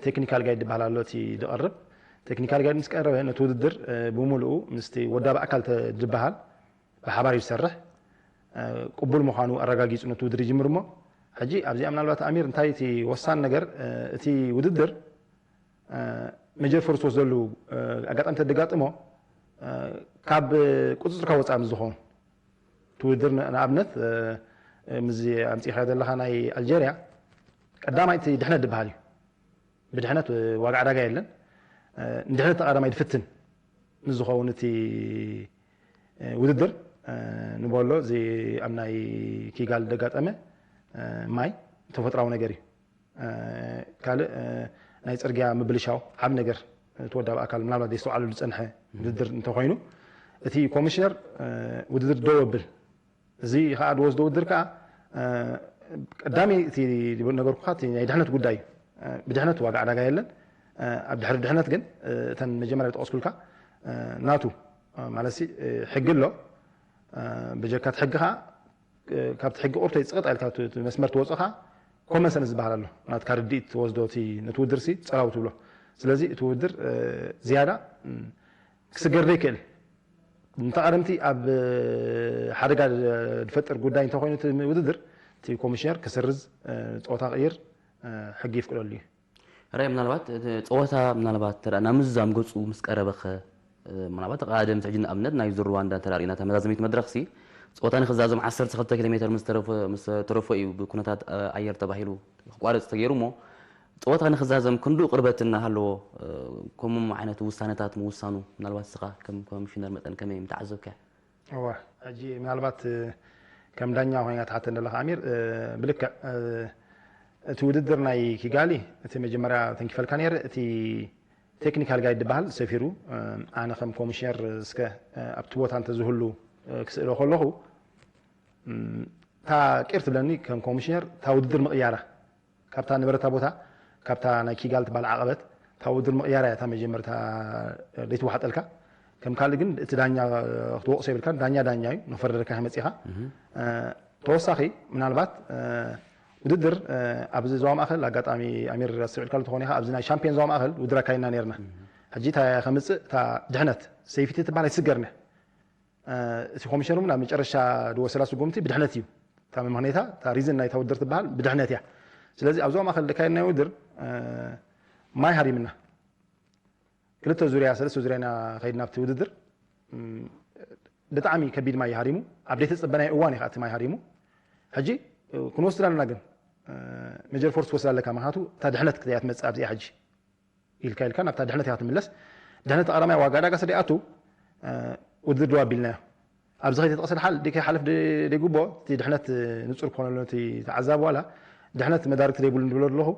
ቴክኒካል ጋይድ ዝበሃል ኣሎ እቲ ዝቐርብ ቴክኒካል ጋይድ ምስ ቀረበ ነቲ ውድድር ብምሉኡ ምስቲ ወዳቢ ኣካል ዝበሃል ብሓባር እዩ ዝሰርሕ ቅቡል ምዃኑ ኣረጋጊፁ ነቲ ውድድር ይጅምር እሞ ሕጂ ኣብዚኣ ምናልባት ኣሚር እንታይ እቲ ወሳን ነገር እቲ ውድድር መጀር ፈርስ ወስደሉ ኣጋጣሚ ተደጋጥሞ ካብ ቁፅፅርካ ወፃኢ ምስ ዝኸውን እቲ ውድድር ንኣብነት ምዚ ኣምፂኻ ዘለኻ ናይ ኣልጀርያ ቀዳማይ እቲ ድሕነት ዝበሃል እዩ ብድሕነት ዋጋ ዕዳጋ የለን። ንድሕነት ተቓዳማይ ድፍትን ንዝኸውን እቲ ውድድር ንበሎ እዚ ኣብ ናይ ኪጋል ደጋጠመ ማይ ተፈጥራዊ ነገር እዩ። ካልእ ናይ ፅርግያ ምብልሻው ዓብ ነገር ተወዳቢ ኣካል ምናልባት ዘይስተውዓሉ ዝፀንሐ ውድድር እንተኮይኑ እቲ ኮሚሽነር ውድድር ደው ኣብል። እዚ ከዓ ዝወስዶ ውድድር ከዓ ቀዳሚ እቲ ነገርኩካ እቲ ናይ ድሕነት ጉዳይ እዩ። ብድሕነት ዋጋ ዕዳጋ የለን። ኣብ ድሕሪ ድሕነት ግን እተን መጀመርያ ዝጠቀስኩልካ ናቱ ማለት ሕጊ ኣሎ። በጀካት ሕጊ ከዓ ካብቲ ሕጊ ቁርቶ ይፅቕጥ ኢልካ መስመር ትወፅኦ ከዓ ኮመን ሰንስ ዝበሃል ኣሎ። ናትካ ርድኢት ትወስዶ እቲ ነቲ ውድር ሲ ፀላው ትብሎ። ስለዚ እቲ ውድር ዝያዳ ክስገር ዘይክእል ንተቓደምቲ ኣብ ሓደጋ ዝፈጥር ጉዳይ እንተኮይኑ እቲ ውድድር እቲ ኮሚሽነር ክስርዝ ፀወታ ቅይር ሕጊ ይፍቅደሉ እዩ። ራይ ምናልባት ጸወታ ምናልባት ተራ ናብ ምዝዛም ገጹ ምስ ቀረበኸ ምናልባት ተቓደምቲ ሕጂ ንኣብነት ናይ ዙር ሩዋንዳ እንተ ርኢና ተመዛዘሚት መድረኽሲ ጸወታ ንክዛዘም ዓሰርተ ክልተ ኪሎ ሜትር ምስ ተረፎ እዩ ብኩነታት ኣየር ተባሂሉ ክቋረጽ ተገይሩ እሞ ጸወታ ንክዛዘም ክንዱ ቅርበት እናሃለዎ ከምም ዓይነት ውሳነታት ምውሳኑ ምናልባት ስኻ ከም ኮሚሽነር መጠን ከመይ ምተዓዘብካ? እዋ ሕጂ ምናልባት ከም ዳኛ ኮይና ትሓተን ዘለኻ ኣሚር ብልክዕ እቲ ውድድር ናይ ኪጋሊ እቲ መጀመርያ ተንኪፈልካ ነይረ እቲ ቴክኒካል ጋይድ ዝበሃል ሰፊሩ ኣነ ከም ኮሚሽነር እስከ ኣብቲ ቦታ እንተዝህሉ ክስእሎ ከለኹ እታ ቅር ትብለኒ ከም ኮሚሽነር እታ ውድድር ምቕያራ ካብታ ነበረታ ቦታ ካብታ ናይ ኪጋል ትበሃል ዓቐበት እታ ውድድር ምቕያራ እያ እታ መጀመርታ ዘይትወሓጠልካ ከም ካልእ ግን እቲ ዳኛ ክትወቕሶ የብልካ ዳኛ ዳኛ እዩ ንክፈርደካ መፂኻ ተወሳኺ ምናልባት ውድድር ኣብዚ ዞባ ማእኸል ኣጋጣሚ ኣሚር ኣስተውዒልካ ተኾነ ኢኻ ኣብዚ ናይ ሻምፒዮን ዞባ ማእኸል ውድድር ኣካይድና ነርና ሕጂ እታ ከምፅእ እታ ድሕነት ሰይፊቲ ትበሃል ኣይትስገርነ እቲ ኮሚሽነር እውን ኣብ መጨረሻ ዝወሰዳ ስጉምቲ ብድሕነት እዩ እታ መምክኔታ እታ ሪዝን ናይታ ውድድር ትበሃል ብድሕነት እያ ስለዚ ኣብ ዞባ ማእኸል ዝካየድናዮ ውድድር ማይ ሃሪምና ክልተ ዙርያ ሰለስተ ዙርያ ኢና ከይድና ኣብቲ ውድድር ብጣዕሚ ከቢድ ማይ ሃሪሙ ኣብ ዘይተፀበናዮ እዋን እዩ እቲ ማይ ሃሪሙ ሕጂ ክንወስድ ኣለና ግን ሜጀር ፎርስ ትወስድ ኣለካ ምክንያቱ እታ ድሕነት ክትያ ትመፅእ ኣብዚኣ ሕጂ ኢልካ ኢልካ ናብታ ድሕነት እያ ትምለስ ድሕነት ቀዳማይ ዋጋ ዕዳጋ ስለ ይኣቱ ውድድር ደው ኣቢልናዮ ኣብዚ ከይተጠቕሰ ድሓል ድከይ ሓለፍ ደይግቦ እቲ ድሕነት ንፁር ክኾነሉ እቲ ተዓዛቢ ዋላ ድሕነት መዳርግቲ ደይብሉ ንብሎ ኣለኹ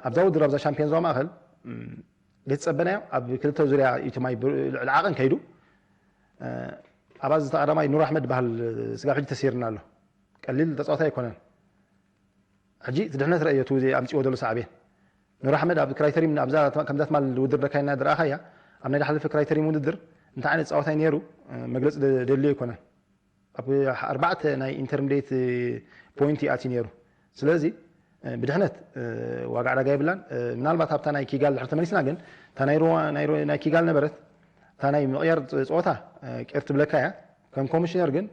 ኣብዛ ውድድር ኣብዛ ሻምፒዮን ዞባ ማእኸል ዘይተፀበናዮ ኣብ ክልተ ዙርያ እዩ እቲ ማይ ልዕሊ ዓቐን ከይዱ ኣብኣ ዝተቐዳማይ ኑር ኣሕመድ ዝበሃል ስጋብ ሕጂ ተሲርና ኣሎ ቀሊል ተፃዋታይ ኣይኮነን ሕጂ እቲ ድሕነት ረእዮ እቲ ኣምፅዎ ዘሎ ሳዕቤን ኑር ኣሕመድ ኣብ ክራይተሪም ኣብዛ ከምዛ ትማል ውድድር ደካይና ድረኣኻያ ኣብ ናይ ዝሓለፈ ክራይተሪም ውድድር እንታይ ዓይነት ፀዋታይ ነይሩ መግለፂ ደልዮ ኣይኮነን ኣብ ኣርባዕተ ናይ ኢንተርሚዲየት ፖይንት ይኣትዩ ነይሩ ስለዚ ብድሕነት ዋጋ ዕዳጋ የብላን ምናልባት ኣብታ ናይ ኪጋል ድሕር ተመሊስና ግን እታ ናይ ኪጋል ነበረት እታ ናይ ምቕያር ፀወታ ቅር ትብለካ እያ ከም ኮሚሽነር ግን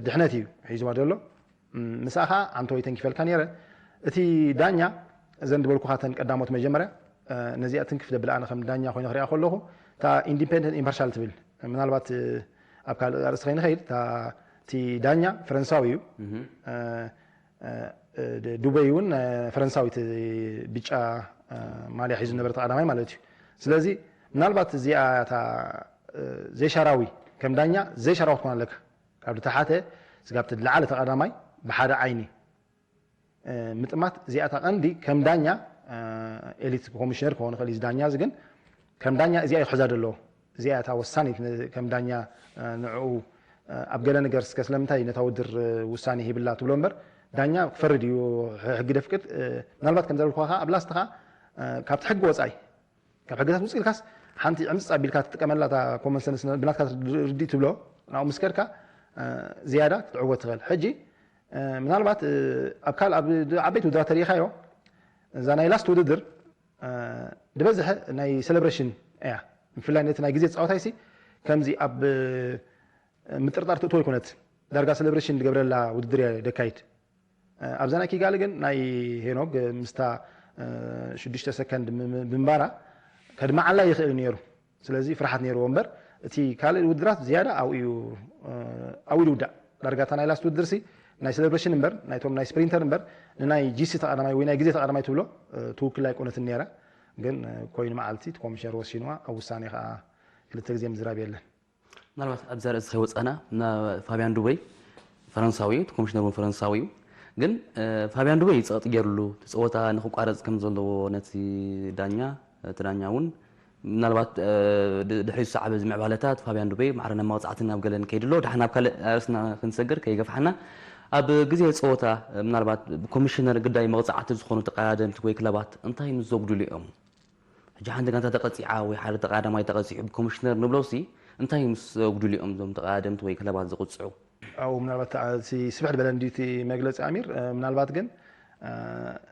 ድሕነት እዩ ሒዝዋ ዘሎ ምሳኻ ኣንተ ወይ ተንኪፈልካ ነይረ እቲ ዳኛ እዘን ዝበልኩኻተን ቀዳሞት መጀመርያ ነዚኣ ትንክፍ ደብል ኣነ ከም ዳኛ ኮይነ ክሪኣ ከለኹ እታ ኢንዲፔንደንት ኢምፓርሻል ትብል ምናልባት ኣብ ካልእ ኣርእስቲ ከይንኸይድ እታ እቲ ዳኛ ፈረንሳዊ እዩ ዱበይ እውን ፈረንሳዊት ብጫ ማልያ ሒዙ ነበረ ተቐዳማይ ማለት እዩ ስለዚ ምናልባት እዚኣ እታ ዘይሻራዊ ከም ዳኛ ዘይሻራዊ ክትኮን ኣለካ ካብ ዝተሓተ ስጋብ እቲ ዝለዓለ ተቐዳማይ ብሓደ ዓይኒ ምጥማት እዚኣታ ቀንዲ ከም ዳኛ ኤሊት ኮሚሽነር ክኾን ይኽእል እዩ ዳኛ እዚ ግን ከም ዳኛ እዚኣ ይሕዛ ዘለዎ እዚኣ እታ ወሳኒት ከም ዳኛ ንዕኡ ኣብ ገለ ነገር እስከ ስለምንታይ ነታ ውድር ውሳኔ ሂብላ ትብሎ እምበር ዳኛ ክፈርድ እዩ ሕጊ ደፍቅድ ምናልባት ከም ዘበልኩኻ ኣብ ላስት ኻ ካብቲ ሕጊ ወፃኢ ካብ ሕግታት ውፅእ ኢልካስ ሓንቲ ዕምፅፅ ኣቢልካ ትጥቀመላ እታ ኮመን ሰንስ ብናትካ ርድእ ትብሎ ናብኡ ምስ ከድካ ዝያዳ ክትዕወት ትኽእል ሕጂ ምናልባት ኣብ ካል ኣብ ዓበይቲ ውድድራት ተሪኢኻዮ እዛ ናይ ላስት ውድድር ዝበዝሐ ናይ ሴሌብሬሽን እያ ብፍላይ ነቲ ናይ ግዜ ተፃወታይ ሲ ከምዚ ኣብ ምጥርጣር ትእትዎ ኣይኮነት ዳርጋ ሴሌብሬሽን ዝገብረላ ውድድር እያ ደካይድ ኣብዛ ናይ ኪጋሊ ግን ናይ ሄኖግ ምስታ ሽዱሽተ ሰከንድ ብምንባራ ከድመዓላ ይኽእል ነይሩ ስለዚ ፍርሓት ነይርዎ እምበር እቲ ካልእ ውድድራት ዝያዳ ኣብኡ እዩ ኣብኡ ይውዳእ ዳርጋታ ናይ ላስት ውድድር ሲ ናይ ሴሌብሬሽን እምበር ናይቶም ናይ ስፕሪንተር እምበር ንናይ ጂሲ ተቐዳማይ ወይ ናይ ግዜ ተቐዳማይ ትብሎ ትውክል ኣይኮነትን ነይራ። ግን ኮይኑ መዓልቲ እቲ ኮሚሽነር ወሲንዋ ኣብ ውሳኔ ከዓ ክልተ ግዜ ምዝራብ የለን። ምናልባት ኣብዚ ርእሲ ከይወፃና ፋቢያን ዱበይ ፈረንሳዊ እዩ፣ ኮሚሽነር እውን ፈረንሳዊ እዩ። ግን ፋቢያን ዱበይ ፀቕጢ ገይሩሉ እቲ ፀወታ ንክቋረፅ ከም ዘለዎ ነቲ ዳኛ እቲ ዳኛ እውን ምናልባት ድሕሪ ዝሰዓበ እዚ ምዕባለታት ፋቢያን ዱበይ ማዕረ ናብ መቕፃዕቲ ናብ ገለን ከይድሎ ድሓ ናብ ካልእ ኣርእስትና ክንሰግር ከይገፍሓና ኣብ ግዜ ፀወታ ምናልባት ብኮሚሽነር ግዳይ መቕፃዕቲ ዝኾኑ ተቐዳደምቲ ወይ ክለባት እንታይ ምስ ዘጉድሉ እዮም? ሕጂ ሓንቲ ጋንታ ተቐፂዓ ወይ ሓደ ተቐዳማይ ተቐፂዑ ብኮሚሽነር ንብሎሲ እንታይ ምስ ዘጉድሉ እዮም እዞም ተቐዳደምቲ ወይ ክለባት ዝቕፅዑ? ኣብኡ ምናልባት እቲ ስፍሕ ዝበለ እንድዩ እቲ መግለፂ ኣሚር። ምናልባት ግን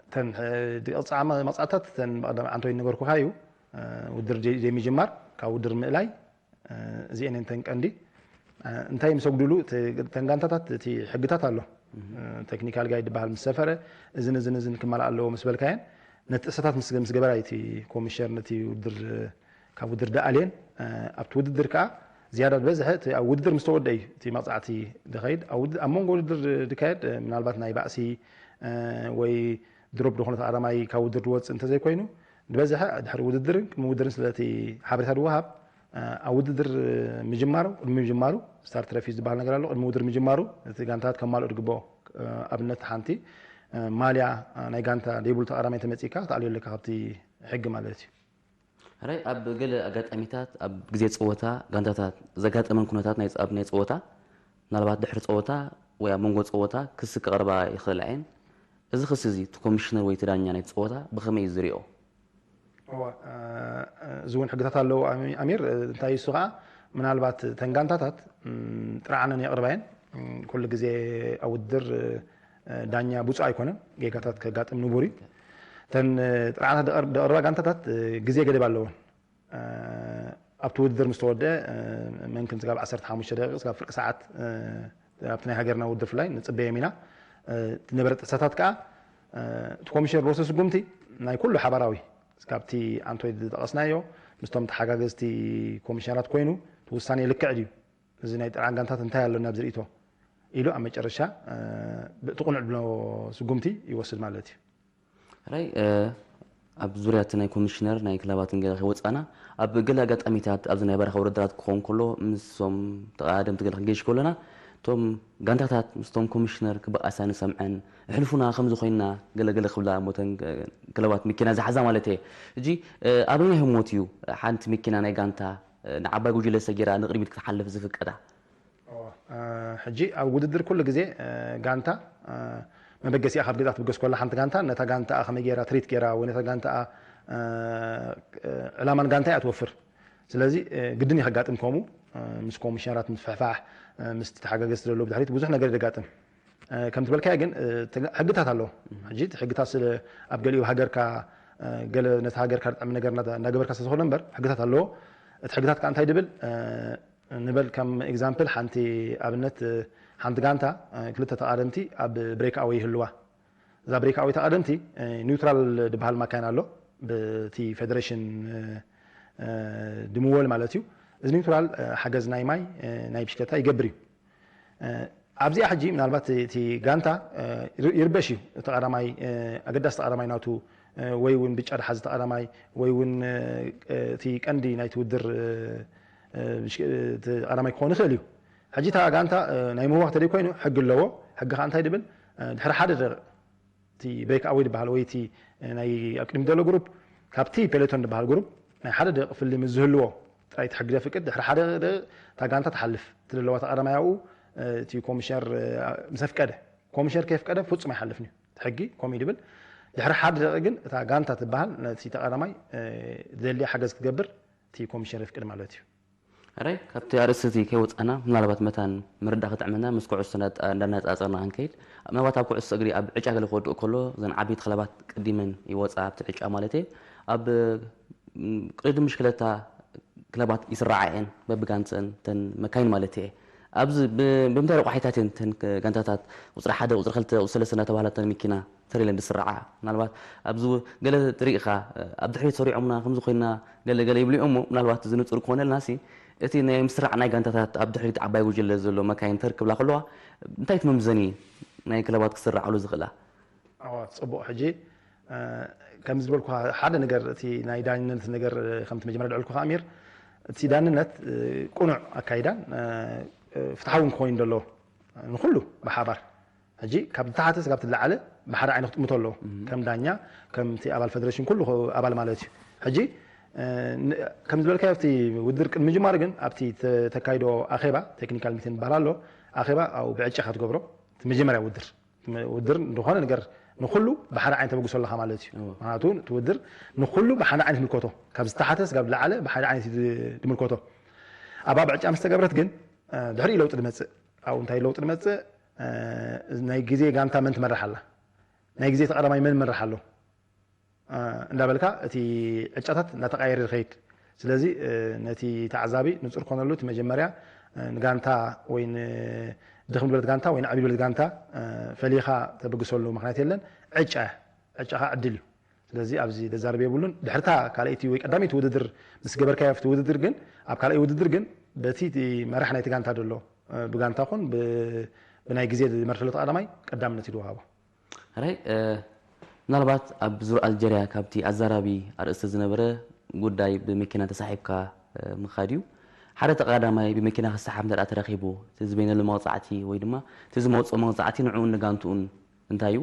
እተን መቕፃዕትታት እተን ብቐደም ዓንቶይ ነገርኩካ እዩ። ውድድር ዘይምጅማር፣ ካብ ውድድር ምእላይ፣ እዚአን እተን ቀንዲ። እንታይ ምስ ኣጉድሉ እተን ጋንታታት እቲ ሕግታት ኣሎ። ቴክኒካል ጋይድ ዝበሃል ምስ ሰፈረ እዝን እዝን እዝን ክመላእ ኣለዎ ምስ በልካየን ነቲ ጥሰታት ምስ ምስ ገበራ እቲ ኮሚሽነር ነቲ ውድድር ካብ ውድድር ደኣልየን ኣብቲ ውድድር ከዓ ዝያዳ ዝበዝሐ እቲ ኣብ ውድድር ምስ ተወደአ እዩ እቲ መቕፃዕቲ ዝኸይድ። ኣብ ውድድር ኣብ መንጎ ውድድር ዝካየድ ምናልባት ናይ ባእሲ ወይ ድሮፕ ዝኾነ ተቐዳማይ ካብ ውድድር ዝወፅእ እንተዘይኮይኑ ዝበዝሐ ድሕሪ ውድድርን ቅድሚ ውድድርን ስለቲ ሓበሬታ ዝወሃብ ኣብ ውድድር ምጅማሩ ቅድሚ ምጅማሩ ስታርት ረፊ ዝበሃል ነገር ኣሎ። ቅድሚ ውድድር ምጅማሩ እቲ ጋንታት ከማልኦ ዝግብኦ ኣብነት ሓንቲ ማልያ ናይ ጋንታ ደይብሉ ተቐዳማይ ተመፂካ ክትኣልዮ ኣለካ ካብቲ ሕጊ ማለት እዩ። ሕራይ ኣብ ገለ ኣጋጣሚታት ኣብ ግዜ ፀወታ ጋንታታት ዘጋጠመን ኩነታት ናይ ኣብ ናይ ፀወታ ምናልባት ድሕሪ ፀወታ ወይ ኣብ መንጎ ፀወታ ክሲ ክቐርባ ይኽእላ እየን። እዚ ክሲ እዚ እቲ ኮሚሽነር ወይ እቲ ዳኛ ናይቲ ፀወታ ብኸመይ እዩ ዝሪኦ? እዋ እዚ እውን ሕግታት ኣለዎ ኣሚር። እንታይ እሱ ከዓ ምናልባት ተን ጋንታታት ጥርዓነን የቕርባ እየን። ኩሉ ግዜ ኣብ ውድድር ዳኛ ብፁዕ ኣይኮነን፣ ጌጋታት ከጋጥም ንቡር እዩ። እተን ጥርዓናት ደቐርባ ጋንታታት ግዜ ገደብ ኣለወን። ኣብቲ ውድድር ምስ ተወደአ መንክን ስጋብ ዓሰርተ ሓሙሽተ ደቂቕ ስጋብ ፍርቂ ሰዓት ኣብቲ ናይ ሃገርና ውድድር ፍላይ ንፅበዮም ኢና። ዝነበረ ጥሰታት ከዓ እቲ ኮሚሽነር ዝወሰዶ ስጉምቲ ናይ ኩሉ ሓባራዊ ካብቲ ኣንቶይ ዝጠቐስናዮ ምስቶም ተሓጋገዝቲ ኮሚሽነራት ኮይኑ እቲ ውሳኔ ልክዕ ድዩ፣ እዚ ናይ ጥርዓን ጋንታት እንታይ ኣሎ ናብ ዝርእቶ ኢሉ ኣብ መጨረሻ ብእቲ ቁኑዕ ድብሎ ስጉምቲ ይወስድ ማለት እዩ። ሕራይ ኣብ ዙርያ እቲ ናይ ኮሚሽነር ናይ ክለባትን ገለ ከይወፃና ኣብ ገለ ኣጋጣሚታት ኣብዚ ናይ በረኻ ውድድራት ክኸውን ከሎ ምስቶም ተቐዳደምቲ ገለ ክንገይሽ ከሎና እቶም ጋንታታት ምስቶም ኮሚሽነር ክበኣሳ ንሰምዐን ኣሕልፉና ከምዚ ኮይና ገለገለ ክብላ እሞ እተን ክለባት መኪና ዝሓዛ ማለት እየ። ሕጂ ኣበየናይ ህሞት እዩ ሓንቲ መኪና ናይ ጋንታ ንዓባይ ጉጅለ ሰጊራ ንቕድሚት ክትሓልፍ ዝፍቀዳ? ሕጂ ኣብ ውድድር ኩሉ ግዜ ጋንታ መበገሲኣ ካብ ገዛ ትብገስ ኮላ ሓንቲ ጋንታ ነታ ጋንታኣ ከመይ ገይራ ትሪት ገይራ ወይ ነታ ጋንታኣ ዕላማን ጋንታ እያ ትወፍር። ስለዚ ግድን እዩ ከጋጥም ከምኡ ምስ ኮሚሽነራት ምፍሕፋሕ ምስ ተሓጋገዝቲ ዘለዉ ብድሕሪት ብዙሕ ነገር ደጋጥም። ከም ዝበልካዮ ግን ሕግታት ኣለዎ። ሕጂ እቲ ሕግታት ስለ ኣብ ገሊኡ ሃገርካ ገለ ነቲ ሃገርካ ዝጠዕም ነገር እናገበርካ ስለዝኾነ እምበር ሕግታት ኣለዎ። እቲ ሕግታት ከዓ እንታይ ድብል ንበል ከም ኤግዛምፕል ሓንቲ ኣብነት ሓንቲ ጋንታ ክልተ ተቓደምቲ ኣብ ብሬክ ኣወይ ይህልዋ። እዛ ብሬክ ኣወይ ተቓደምቲ ኒውትራል ዝበሃል ማካይን ኣሎ ብቲ ፌደሬሽን ድምወል ማለት እዩ። እዚ ኒውትራል ሓገዝ ናይ ማይ ናይ ብሽክለታ ይገብር እዩ። ኣብዚኣ ሕጂ ምናልባት እቲ ጋንታ ይርበሽ እዩ። እቲ ቀዳማይ ኣገዳሲ ቀዳማይ ናቱ ወይ እውን ብጫ ድሓዚ ተቐዳማይ ወይ እውን እቲ ቀንዲ ናይቲ ውድር ቀዳማይ ክኾን ይኽእል እዩ። ሕጂ እታ ጋንታ ናይ ምህዋኽ ተደይ ኮይኑ ሕጊ ኣለዎ። ሕጊ ከዓ እንታይ ድብል ድሕሪ ሓደ ደቂቕ እቲ ብሬክ ኣወይ ዝበሃል ወይ እቲ ናይ ኣብ ቅድሚ ዘሎ ግሩፕ ካብቲ ፔሌቶን ዝበሃል ግሩፕ ናይ ሓደ ደቂቕ ፍሊ ምስ ዝህልዎ ጥራይ እቲ ሕጊ ዘፍቅድ ድሕሪ ሓደ ደቂቕ እታ ጋንታ ትሓልፍ እቲ ዘለዋ ተቐዳማይ ኣብኡ እቲ ኮሚሽነር ምስ ኣፍቀደ ኮሚሽነር ከየፍቀደ ፍጹም ኣይሓልፍን እዩ እቲ ሕጊ ከምኡ እዩ ድብል። ድሕሪ ሓደ ደቂቕ ግን እታ ጋንታ ትበሃል ነቲ ተቐዳማይ ዘድልያ ሓገዝ ክትገብር እቲ ኮሚሽነር የፍቅድ ማለት እዩ። ሕራይ ካብቲ ኣርእስቲ እቲ ከይወፃና ምናልባት መታን ምርዳእ ክጥዕመና ምስ ኩዕሶ እንዳነፃፀርና ክንከይድ ምናልባት ኣብ ኩዕሶ እግሪ ኣብ ዕጫ ገለ ክወድእ ከሎ እዘን ዓበይቲ ክለባት ቅዲመን ይወፃ ኣብቲ ዕጫ ማለት እየ ኣብ ቅድድም ብሽክለታ ክለባት ይስራዓ እየን በብጋንፀን ተን መካይን ማለት እየ ኣብዚ ብምንታይ ረቋሒታት እየን ተን ጋንታታት ቁፅሪ ሓደ ቁፅሪ ክልተ ቁፅሪ ሰለስተ እናተባህላ ተን መኪና ተር ኢለን ዝስራዓ ምናልባት ኣብዚ ገለ ትርኢ ኢኻ ኣብ ድሕሪት ሰሪዖምና ከምዚ ኮይና ገለ ገለ ይብሉ እዮም ምናልባት እዚ ንፁር ክኾነልና ሲ እቲ ናይ ምስራዕ ናይ ጋንታታት ኣብ ድሕሪት ዓባይ ጉጅለ ዘሎ መካይን ተር ክብላ ከለዋ እንታይ ትምምዘኒ ናይ ክለባት ክስራዓሉ ዝኽእላ? ኣዋ፣ ጽቡቕ። ሕጂ ከም ዝበልኩ ሓደ ነገር፣ እቲ ናይ ዳንነት ነገር፣ ከምቲ መጀመርያ ልዕልኩ ኣሚር፣ እቲ ዳንነት ቁኑዕ ኣካይዳን ፍትሓውን ክኾይን ደሎ ንኩሉ ብሓባር፣ ሕጂ ካብ ዝታሓተ ስጋብ ትላዓለ ብሓደ ዓይነት ክትጥምቶ ኣለዎ። ከም ዳኛ፣ ከምቲ ኣባል ፌደሬሽን ኩሉ ኣባል ማለት እዩ። ሕጂ ከም ዝበልካዮ ኣብቲ ውድድር ቅድሚ ምጅማሩ ግን ኣብቲ ተካይዶ ኣኼባ፣ ቴክኒካል ሚቲንግ ይበሃል ኣሎ፣ ኣኼባ ኣብኡ ብዕጫ ኢኻ ትገብሮ። እቲ መጀመርያ ውድር ውድር ዝኾነ ነገር ንኩሉ ብሓደ ዓይነት ተበግሶ ኣለካ ማለት እዩ። ምክንያቱ እቲ ውድር ንኩሉ ብሓደ ዓይነት ምልከቶ፣ ካብ ዝተሓተ ስጋብ ዝለዓለ ብሓደ ዓይነት እዩ ዝምልከቶ። ኣብኣ ብዕጫ ምስ ተገብረት ግን ድሕሪኡ ለውጢ ዝመፅእ፣ ኣብኡ እንታይ ለውጢ ዝመፅእ፣ ናይ ግዜ ጋንታ መን ትመርሕ ኣላ፣ ናይ ግዜ ተቐዳማይ መን ይመርሕ ኣሎ እንዳበልካ እቲ ዕጫታት እናተቃየረ ዝኸይድ። ስለዚ ነቲ ተዓዛቢ ንፁር ኮነሉ፣ እቲ መጀመርያ ንጋንታ ወይ ንድኽም ዝበለት ጋንታ ወይ ንዕብይ ዝበለት ጋንታ ፈሊኻ ተበግሰሉ ምክንያት የለን። ዕጫ ዕጫኻ ዕድል እዩ። ስለዚ ኣብዚ ዘዛርብ የብሉን። ድሕርታ ካልኣይቲ ወይ ቀዳመይቲ ውድድር ምስ ገበርካዮ ኣብቲ ውድድር ግን፣ ኣብ ካልኣይ ውድድር ግን በቲ መራሕ ናይቲ ጋንታ ዘሎ ብጋንታ ኹን ብናይ ግዜ ዝመርሐሉ ተቐዳማይ ቀዳምነት እዩ ዝወሃቦ። ራይ ምናልባት ኣብ ዙር ኣልጀርያ ካብቲ ኣዛራቢ ኣርእስቲ ዝነበረ ጉዳይ ብመኪና ተሳሒብካ ምኻድ እዩ። ሓደ ተቐዳማይ ብመኪና ክሰሓብ እንተ ተረኺቡ፣ እቲ ዝበይነሉ መቕፃዕቲ ወይ ድማ እቲ ዝመፅኦ መቕፃዕቲ ንዕኡን ንጋንትኡን እንታይ እዩ?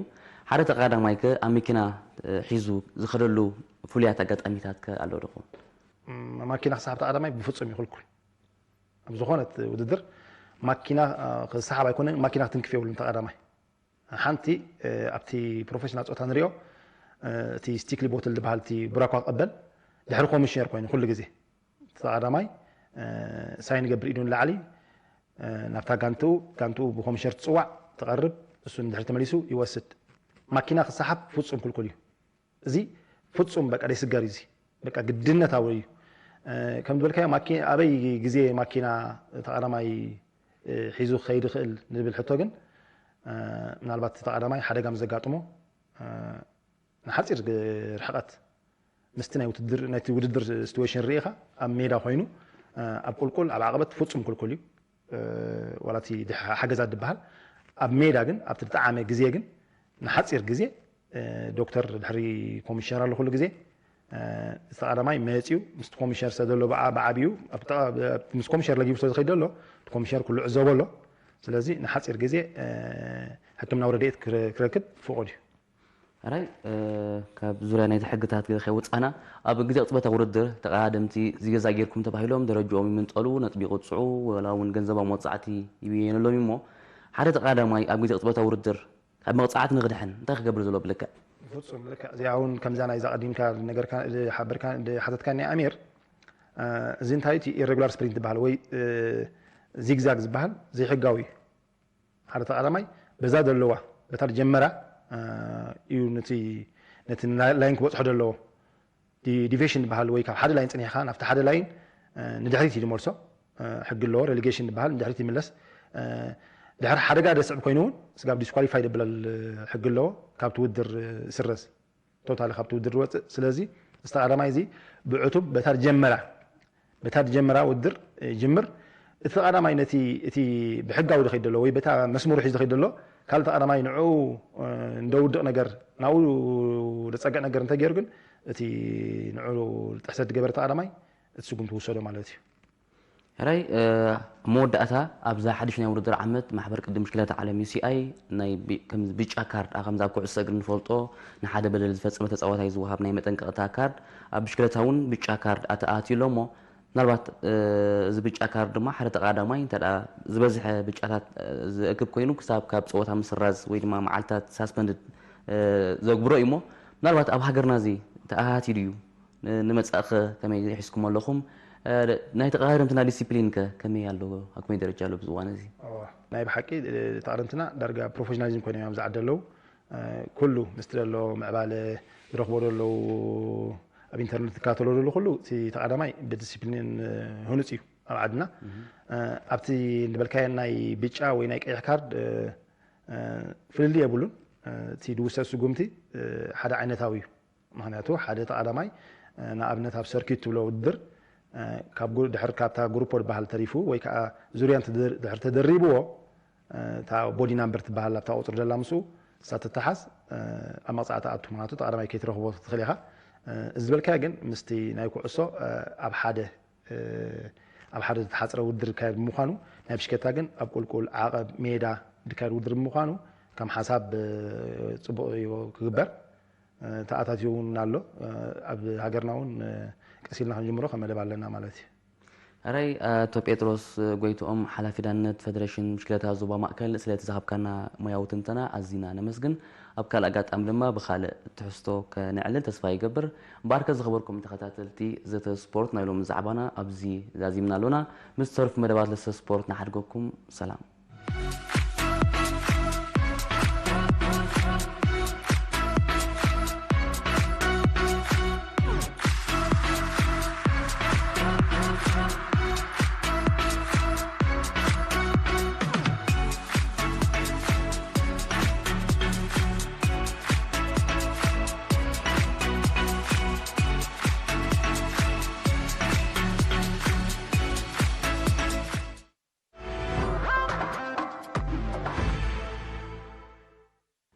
ሓደ ተቐዳማይ ከ ኣብ መኪና ሒዙ ዝኸደሉ ፍሉያት ኣጋጣሚታት ከ ኣሎ ዶ ይኸውን? ማኪና ክሰሓብ ተቐዳማይ ብፍፁም ይኽልኩል። ኣብ ዝኾነት ውድድር ማኪና ክሰሓብ ኣይኮነን፣ ማኪና ክትንክፍ የብሉን ተቐዳማይ። ሓንቲ ኣብቲ ፕሮፌሽናል ፀወታ ንሪኦ፣ እቲ ስቲክሊ ቦትል ዝበሃል እቲ ብራኳ ክቐበል ድሕሪ ኮሚሽነር ኮይኑ ኩሉ ግዜ ተቐዳማይ ሳይን ይገብር ኢዱ ንላዕሊ ናብታ ጋንትኡ፣ ጋንትኡ ብኮሚሽነር ትፅዋዕ ትቐርብ፣ እሱ ንድሕሪ ተመሊሱ ይወስድ። ማኪና ክሰሓብ ፍፁም ክልኩል እዩ። እዚ ፍፁም በቃ ደይስገር እዩ። እዚ በቃ ግድነታዊ እዩ። ከም ዝበልካዮ ኣበይ ግዜ ማኪና ተቐዳማይ ሒዙ ክኸይድ ይኽእል ንብል ሕቶ ግን፣ ምናልባት ተቐዳማይ ሓደጋ ምስ ዘጋጥሞ ንሓፂር ርሕቐት ምስቲ ናይ ውድድር፣ ናይቲ ውድድር ሲትዌሽን ርኢኻ ኣብ ሜዳ ኮይኑ ኣብ ቁልቁል ኣብ ዓቐበት ፍፁም ክልኩል እዩ። ዋላ እቲ ሓገዛት ዝበሃል ኣብ ሜዳ ግን ኣብቲ ዝጠዓመ ግዜ ግን ንሓፂር ግዜ ዶክተር ድሕሪ ኮሚሽነር ኣሎ ኩሉ ግዜ። እቲ ቀዳማይ መፅዩ ምስቲ ኮሚሽነር ዝተደሎ ብዓብዩ ምስ ኮሚሽነር ለጊቡ ስለዝኸይድ ዘሎ ኮሚሽነር ኩሉ ዕዘቦ ኣሎ። ስለዚ ንሓፂር ግዜ ሕክምናዊ ረድኤት ክረክብ ፍቑድ እዩ። ራይ ካብ ዙሪያ ናይቲ ሕግታት ከይወፃና ኣብ ግዜ ቅፅበታዊ ውድድር ተቐዳደምቲ ዝገዛ ጌርኩም ተባሂሎም ደረጅኦም ይምንጠሉ፣ ነጥቢ ይቕፅዑ፣ ወላ እውን ገንዘባዊ መቕፃዕቲ ይብየነሎም እሞ ሓደ ተቐዳማይ ኣብ ግዜ ቅፅበታዊ ውድድር ካብ መቕፃዕቲ ንክድሕን እንታይ ክገብር ዘሎ ብልክዕ? ፍፁም ልክዕ እዚኣ እውን ከምዛ ናይዛ ቀዲምካ ነገርካ ሓበርካ ሓተትካኒ ኣሚር፣ እዚ እንታይ እቲ ኢሬጉላር ስፕሪንት ዝበሃል ወይ ዚግዛግ ዝበሃል ዘይሕጋዊ ሓደ ተቐዳማይ በዛ ዘለዋ በታ ጀመራ እዩ ነቲ ነቲ ላይን ክበፅሖ ዘለዎ ዲቪሽን ዝበሃል ወይ ካብ ሓደ ላይን ፅኒሕካ ናብቲ ሓደ ላይን ንድሕሪት እዩ ዝመልሶ። ሕጊ ኣለዎ። ሬሊጌሽን ዝበሃል ንድሕሪት ይምለስ። ድሕሪ ሓደጋ ደስዕብ ኮይኑ እውን ስጋብ ዲስኳሊፋይ ደብለል ሕጊ ኣለዎ። ካብቲ ውድር ስረዝ ቶታሊ ካብቲ ውድር ዝወፅእ። ስለዚ ዝተቐዳማይ እዚ ብዕቱብ በታ ጀመራ በታ ጀመራ ውድር ጅምር እቲ ተቐዳማይ ነቲ እቲ ብሕጋዊ ዝኸይድ ዘሎ ወይ በታ መስመሩ ሒዙ ዝኸይድ ዘሎ ካልእ ተቐዳማይ ንዕኡ እንደውድቕ ነገር ናብኡ ዘፀግዕ ነገር እንተገይሩ ግን እቲ ንዕኡ ጥሕሰት ዝገበረ ተቐዳማይ እቲ ስጉምቲ ውሰዶ ማለት እዩ። ሕራይ ኣብ መወዳእታ ኣብዛ ሓድሽ ናይ ውድድር ዓመት ማሕበር ቅድም ብሽክለታ ዓለም ዩ ሲ ኣይ ናይ ከምዚ ብጫ ካርድ ኣ ከምዚ ኣብ ኩዕሶ እግሪ ንፈልጦ ንሓደ በደል ዝፈፀመ ተፃዋታይ ዝወሃብ ናይ መጠንቀቕታ ካርድ ኣብ ብሽክለታ እውን ብጫ ካርድ ኣተኣትዩ ኣሎ እሞ ምናልባት እዚ ብጫ ካርድ ድማ ሓደ ተቐዳማይ እንተ ዝበዝሐ ብጫታት ዝእክብ ኮይኑ ክሳብ ካብ ፀወታ ምስራዝ ወይ ድማ መዓልታት ሳስፐንድድ ዘግብሮ እዩ እሞ ምናልባት ኣብ ሃገርና እዚ ተኣታቲ ድዩ ንመጻእኸ ከመይ ሒዝኩም ኣለኹም ናይ ተቐዳደምትና ዲሲፕሊን ከ ከመይ ኣሎ ኣብ ከመይ ደረጃ ኣሎ ብዝዋን እዚ ናይ ብሓቂ ተቐዳደምትና ዳርጋ ፕሮፌሽናሊዝም ኮይኖም እዮም ዝዓዲ ኣለዉ ኩሉ ምስቲ ዘሎ ምዕባለ ዝረኽቦ ዘለዉ ኣብ ኢንተርነት ዝከታተሎ ዘሎ ኩሉ እቲ ተቐዳማይ ብዲሲፕሊን ህኑፅ እዩ ኣብ ዓድና ኣብቲ ዝበልካዮ ናይ ብጫ ወይ ናይ ቀይሕ ካርድ ፍልልይ የብሉን እቲ ዝውሰድ ስጉምቲ ሓደ ዓይነታዊ እዩ ምክንያቱ ሓደ ተቐዳማይ ንኣብነት ኣብ ሰርኪት ትብሎ ውድድር ድሕር ካብታ ግሩፖ ዝበሃል ተሪፉ ወይ ከዓ ዙርያ ድሕር ተደሪብዎ እታ ቦዲ ናምበር ትበሃል ኣብታ ቁፅሪ ደላ ምስኡ እሳ ትተሓዝ ኣብ መቕፃዕቲ ኣቱ ምክንያቱ ተቐዳማይ ከይትረኽቦ ትኽእል ኢኻ። እዚ ዝበልካዮ ግን ምስቲ ናይ ኩዕሶ ኣብ ሓደ ኣብ ሓደ ዝተሓፅረ ውድድር ይካየድ ብምዃኑ ናይ ብሽከታ ግን ኣብ ቁልቁል ዓቐብ ሜዳ ዝካየድ ውድድር ብምዃኑ ከም ሓሳብ ፅቡቕ እዩ ክግበር። ተኣታትዩ እውን ኣሎ። ኣብ ሃገርና እውን ቀስ ኢልና ክንጅምሮ ከም መደብ ኣለና ማለት እዩ። ሕራይ ኣቶ ጴጥሮስ ጎይትኦም ሓላፊ ዳነት ፈደረሽን ብሽክለታ ዞባ ማእከል ስለቲ ዝሃብካና ሞያዊ ትንተና ኣዚና ነመስግን። ኣብ ካልእ ኣጋጣሚ ድማ ብኻልእ ትሕዝቶ ከነዕልል ተስፋ ይገብር። እምበኣርከ ዝኸበርኩም ተኸታተልቲ ዘተ ስፖርት ናይ ሎሚ ዛዕባና ኣብዚ ዛዚምና ኣሎና። ምስ ተርፉ መደባት ለሰ ስፖርት ንሓድገኩም። ሰላም።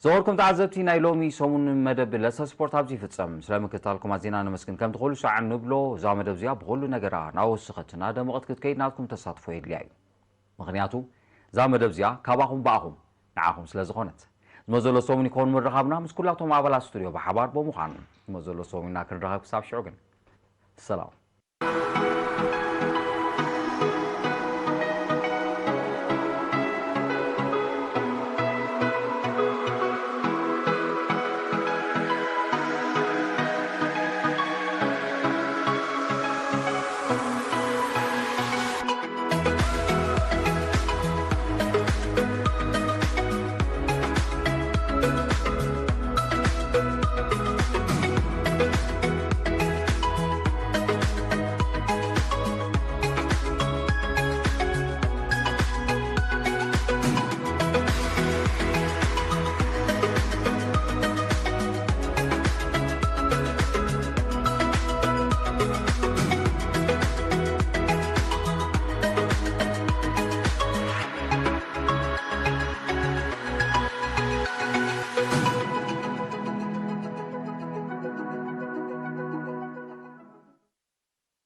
ዘወርኩም ተዓዘብቲ ናይ ሎሚ ሰሙን መደብ ለሰ ስፖርት ኣብዚ ይፍጸም። ስለ ምክትታልኩም ኣዚና ነመስግን። ከምቲ ኩሉ ሳዕ ንብሎ እዛ መደብ እዚኣ ብኹሉ ነገራ ናወሰኸት ናደመቐት ክትከይድ ናትኩም ተሳትፎ የድልያ እዩ። ምኽንያቱ እዛ መደብ እዚኣ ካባኹም ብኣኹም ንዓኹም ስለ ዝኾነት። ዝመዘሎ ሰሙን ይከውን ምርኻብና ምስ ኩላቶም ኣባላት ስቱድዮ ብሓባር ብምዃን ዝመዘሎ ሰሙንና ክንራኸብ ክሳብ ሽዑ ግን ሰላም።